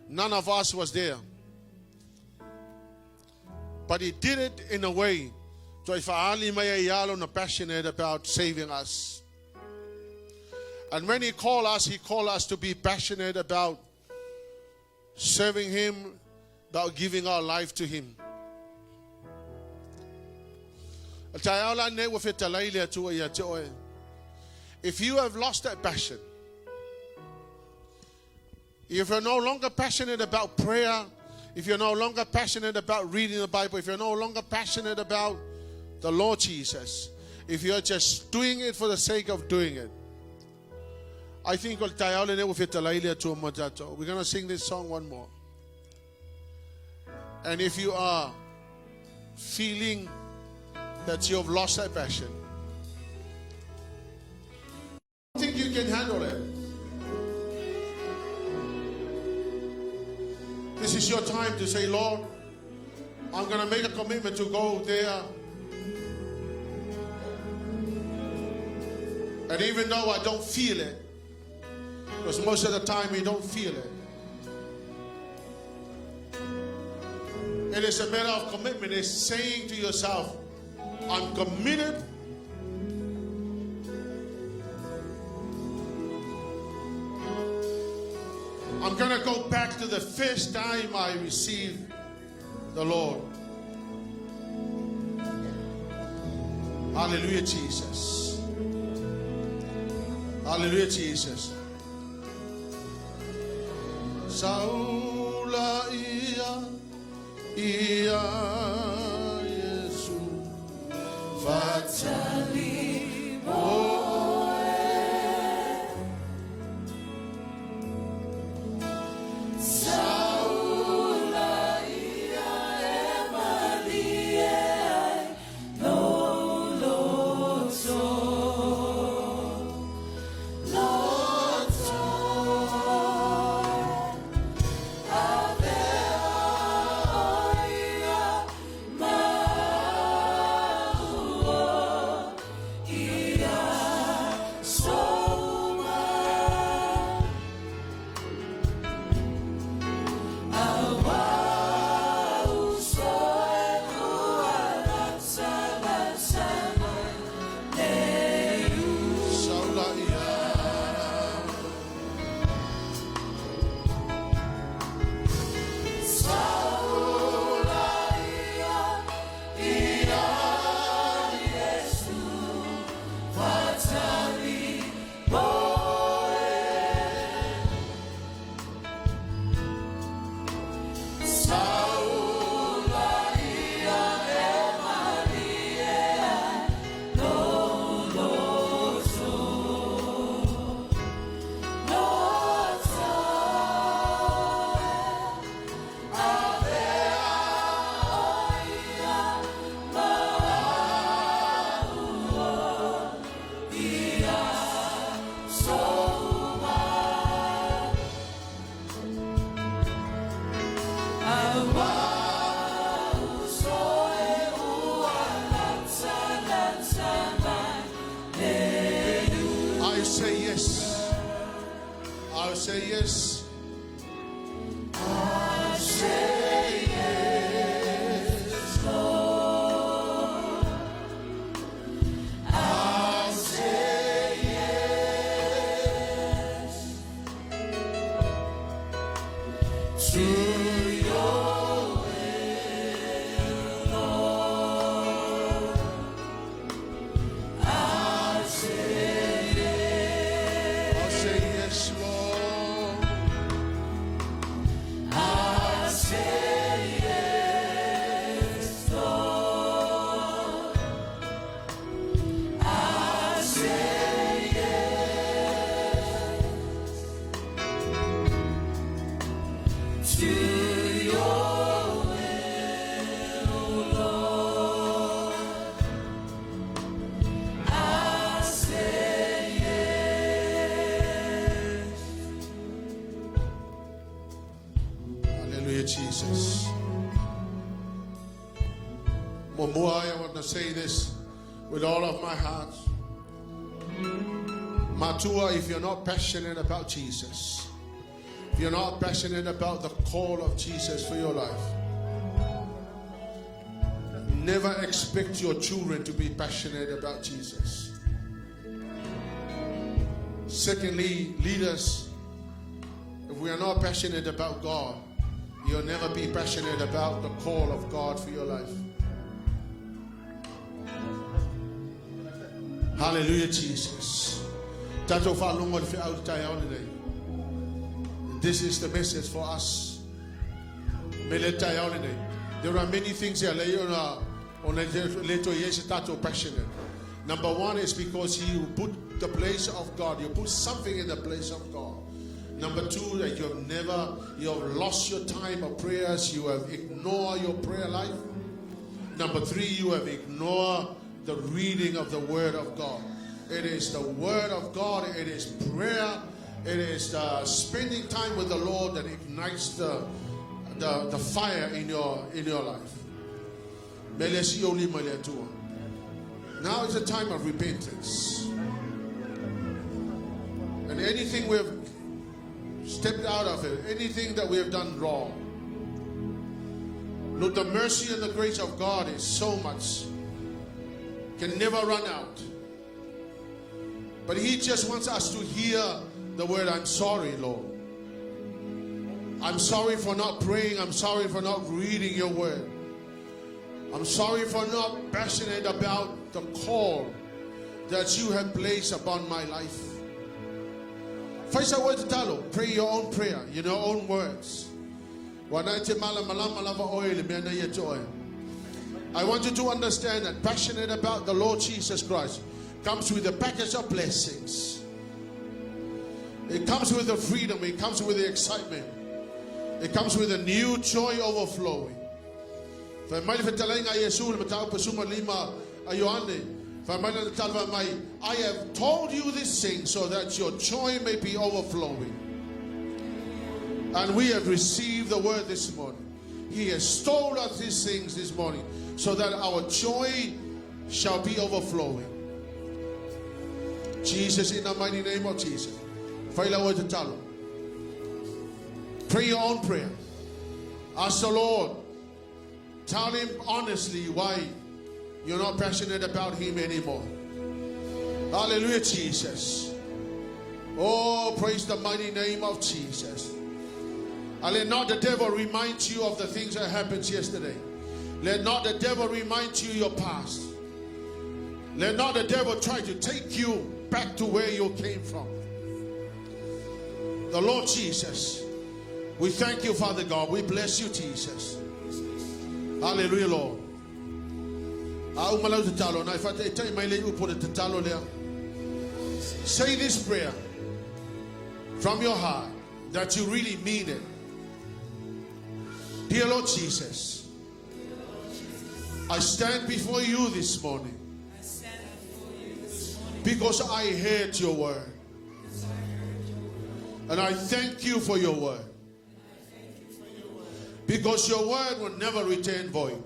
None of us was there. But he did it in a way to fa'aali mai ai ia lona passionate about saving us. And when he called us, he called us to be passionate about serving him, about giving our life to him. Taeao lenei ua fetalai le Atua ia te oe. If you have lost that passion, if you're no longer passionate about prayer, if you're no longer passionate about reading the Bible, if you're no longer passionate about the Lord Jesus, if you're just doing it for the sake of doing it, I think o le taeao lenei ua fetalai le Atua mo tatou. We're going to sing this song one more. And if you are feeling that you have lost that passion, I think you can handle it. This is your time to say, Lord, I'm going to make a commitment to go there. And even though I don't feel it, because most of the time we don't feel it, it is a matter of commitment. It's saying to yourself, I'm committed. I'm going to go back to the first time I received the Lord. Hallelujah, Jesus. Hallelujah, Jesus. Saula ia ia Yesu Fatali moe Saula ia e malie ai lou loto Loto Avea o ia ma ia soma Aua uso e ua lata lata mai le Saula ia Saula ia ia Yesu fatali moe Saula ia e malie ai lou loto Loto Avea o ia ma ia soma Aua uso e ua lata lata mai le I say yes. I say yes. I say yes, Lord. I say yes to your will, Lord. I say yes. I say yes, Lord. I say yes, Lord. I say yes to your will, Lord. I say yes. Hallelujah, Jesus. Muamua, I want to say this with all of my heart. Matua, if you're not passionate about Jesus, if you're not passionate about the call of Jesus for your life, never expect your children to be passionate about Jesus. Secondly, leaders, if we are not passionate about God, you'll never be passionate about the call of God for your life. Hallelujah, Jesus. Tatou faalogo le feau taeao lenei. This is the message for us. Me le taeao lenei. There are many things here le ona ona le to yes tatou passionate. Number one is because you put the place of God. You put something in the place of God. Number two, that you have never, you have lost your time of prayers. You have ignored your prayer life. Number three, you have ignored the reading of the Word of God. It is the Word of God, it is prayer, it is the spending time with the Lord that ignites the fire in your life. Now is the time of repentance. And anything we have stepped out of it, anything that we have done wrong, Lord, the mercy and the grace of God is so much, can never run out. But He just wants us to hear the word, I'm sorry, Lord. I'm sorry for not praying. I'm sorry for not reading your word. I'm sorry for not passionate about the call that you have placed upon my life. First, I want to tell you, pray your own prayer, in your own words. I want you to understand that passionate about the Lord Jesus Christ comes with a package of blessings. It comes with the freedom. It comes with the excitement. It comes with a new joy overflowing. Fai mai le fetalaiga a Iesu le mataupu 15 a Ioane. Fai mai lana tala fai mai, I have told you this thing so that your joy may be overflowing. And we have received the word this morning. He has told us these things this morning so that our joy shall be overflowing. Jesus, in the mighty name of Jesus. Fai lau oe tatalo. Pray your own prayer. Ask the Lord. Tell him honestly why you're not passionate about him anymore. Hallelujah, Jesus. Oh, praise the mighty name of Jesus. And let not the devil remind you of the things that happened yesterday. Let not the devil remind you your past. Let not the devil try to take you back to where you came from. The Lord Jesus, we thank you, Father God. We bless you, Jesus. Hallelujah, Lord. A uma lau tatalo, na i whata mai le upo le tatalo lea. Say this prayer from your heart, that you really mean it. Dear Lord Jesus, I stand before you this morning because I heard your word. And I thank you for your word. Because your word will never return void.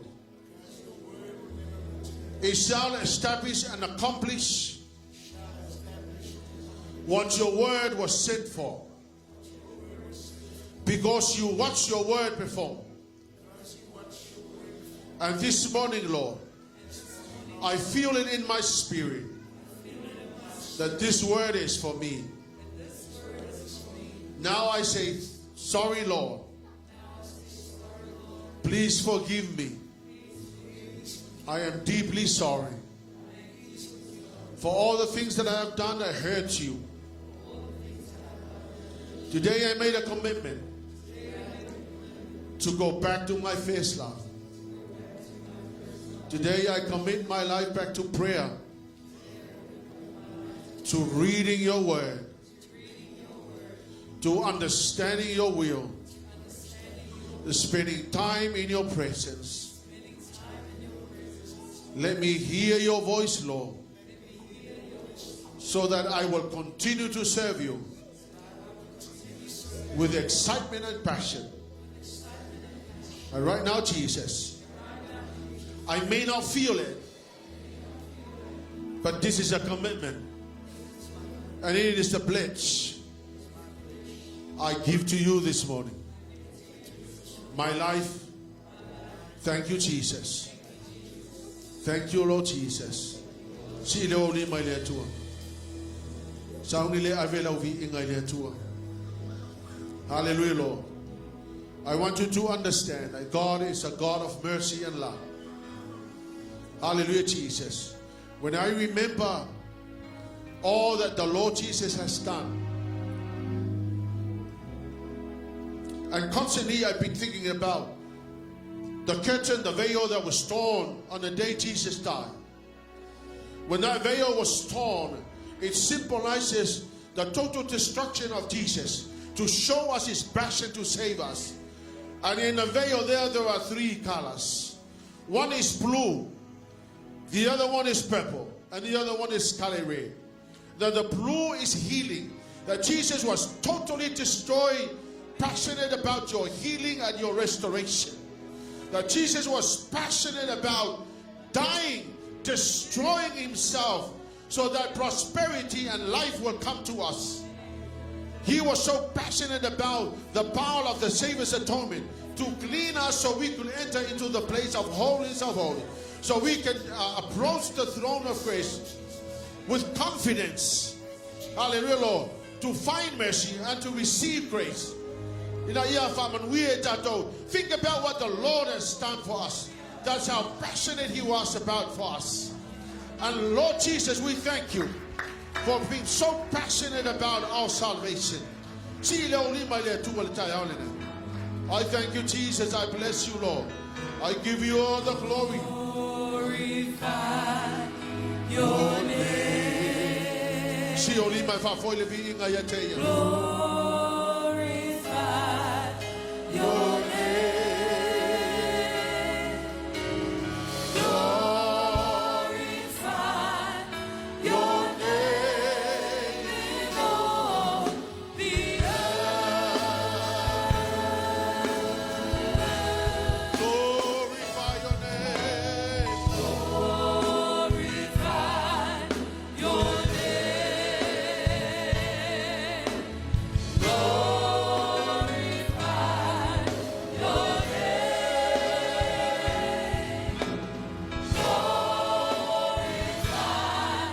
It shall establish and accomplish what your word was sent for. Because you watch your word perform. And this morning, Lord, I feel it in my spirit that this word is for me. Now I say, sorry, Lord. Please forgive me. I am deeply sorry for all the things that I have done that hurt you. Today I made a commitment to go back to my first love. Today I commit my life back to prayer, to reading your word, to understanding your will, to spending time in your presence. Let me hear your voice, Lord, so that I will continue to serve you with excitement and passion. And right now, Jesus, I may not feel it, but this is a commitment. And it is the pledge I give to you this morning. My life, thank you, Jesus. Thank you, Lord Jesus. Si le o ni mai le atua. Sauni le ave lau vi inga le atua. Hallelujah, Lord. I want you to understand that God is a God of mercy and love. Hallelujah, Jesus. When I remember all that the Lord Jesus has done, and constantly I've been thinking about the curtain, the veil that was torn on the day Jesus died. When that veil was torn, it symbolizes the total destruction of Jesus to show us his passion to save us. And in the veil there, there are three colors. One is blue, the other one is purple, and the other one is scarlet red. That the blue is healing. That Jesus was totally destroyed, passionate about your healing and your restoration. That Jesus was passionate about dying, destroying himself, so that prosperity and life will come to us. He was so passionate about the power of the Savior's atonement to clean us so we could enter into the place of holies of holies. So we can approach the throne of grace with confidence. Hallelujah, Lord. To find mercy and to receive grace. Think about what the Lord has done for us. That's how passionate He was about for us. And Lord Jesus, we thank you for being so passionate about our salvation. I thank you, Jesus. I bless you, Lord. I give you all the glory. Glorify your name. Glorify your name. Glorify your name in all the earth. Glorify your name. Glorify your name. Glorify your name. Glorify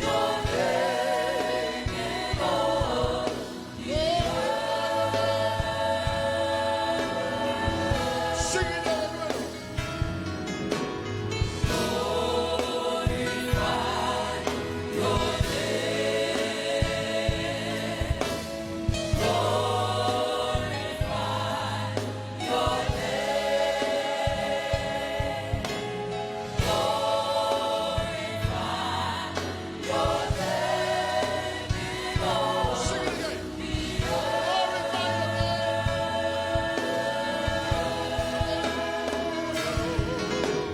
your name in all the earth. Sing it, hallelujah. Glorify your name. Glorify your name. Glorify your name in all Sing it again. the Glorify your name.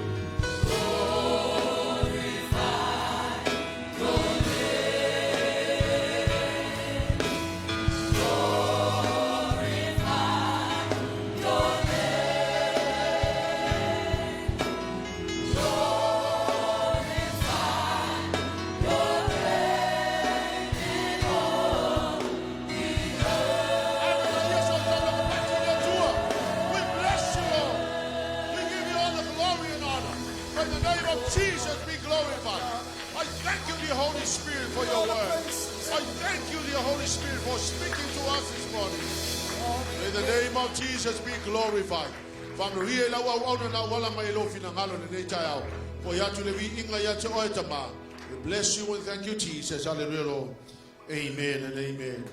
Glorify your name. Glorify your name. Glorify your name in all the We bless you, Lord. We give you all the glory and honor. May the name of Jesus be glorified. I thank you, dear Holy Spirit, for your word. I thank you, dear Holy Spirit, for speaking to us this morning. May the name of Jesus be glorified. Faamanuia i lau auauna na auala mai i lou finagalo i lenei taeao. Fo'i atu le viiga ia te oe Tamā. We bless you and thank you, Jesus. Hallelujah, Lord. Amen and amen.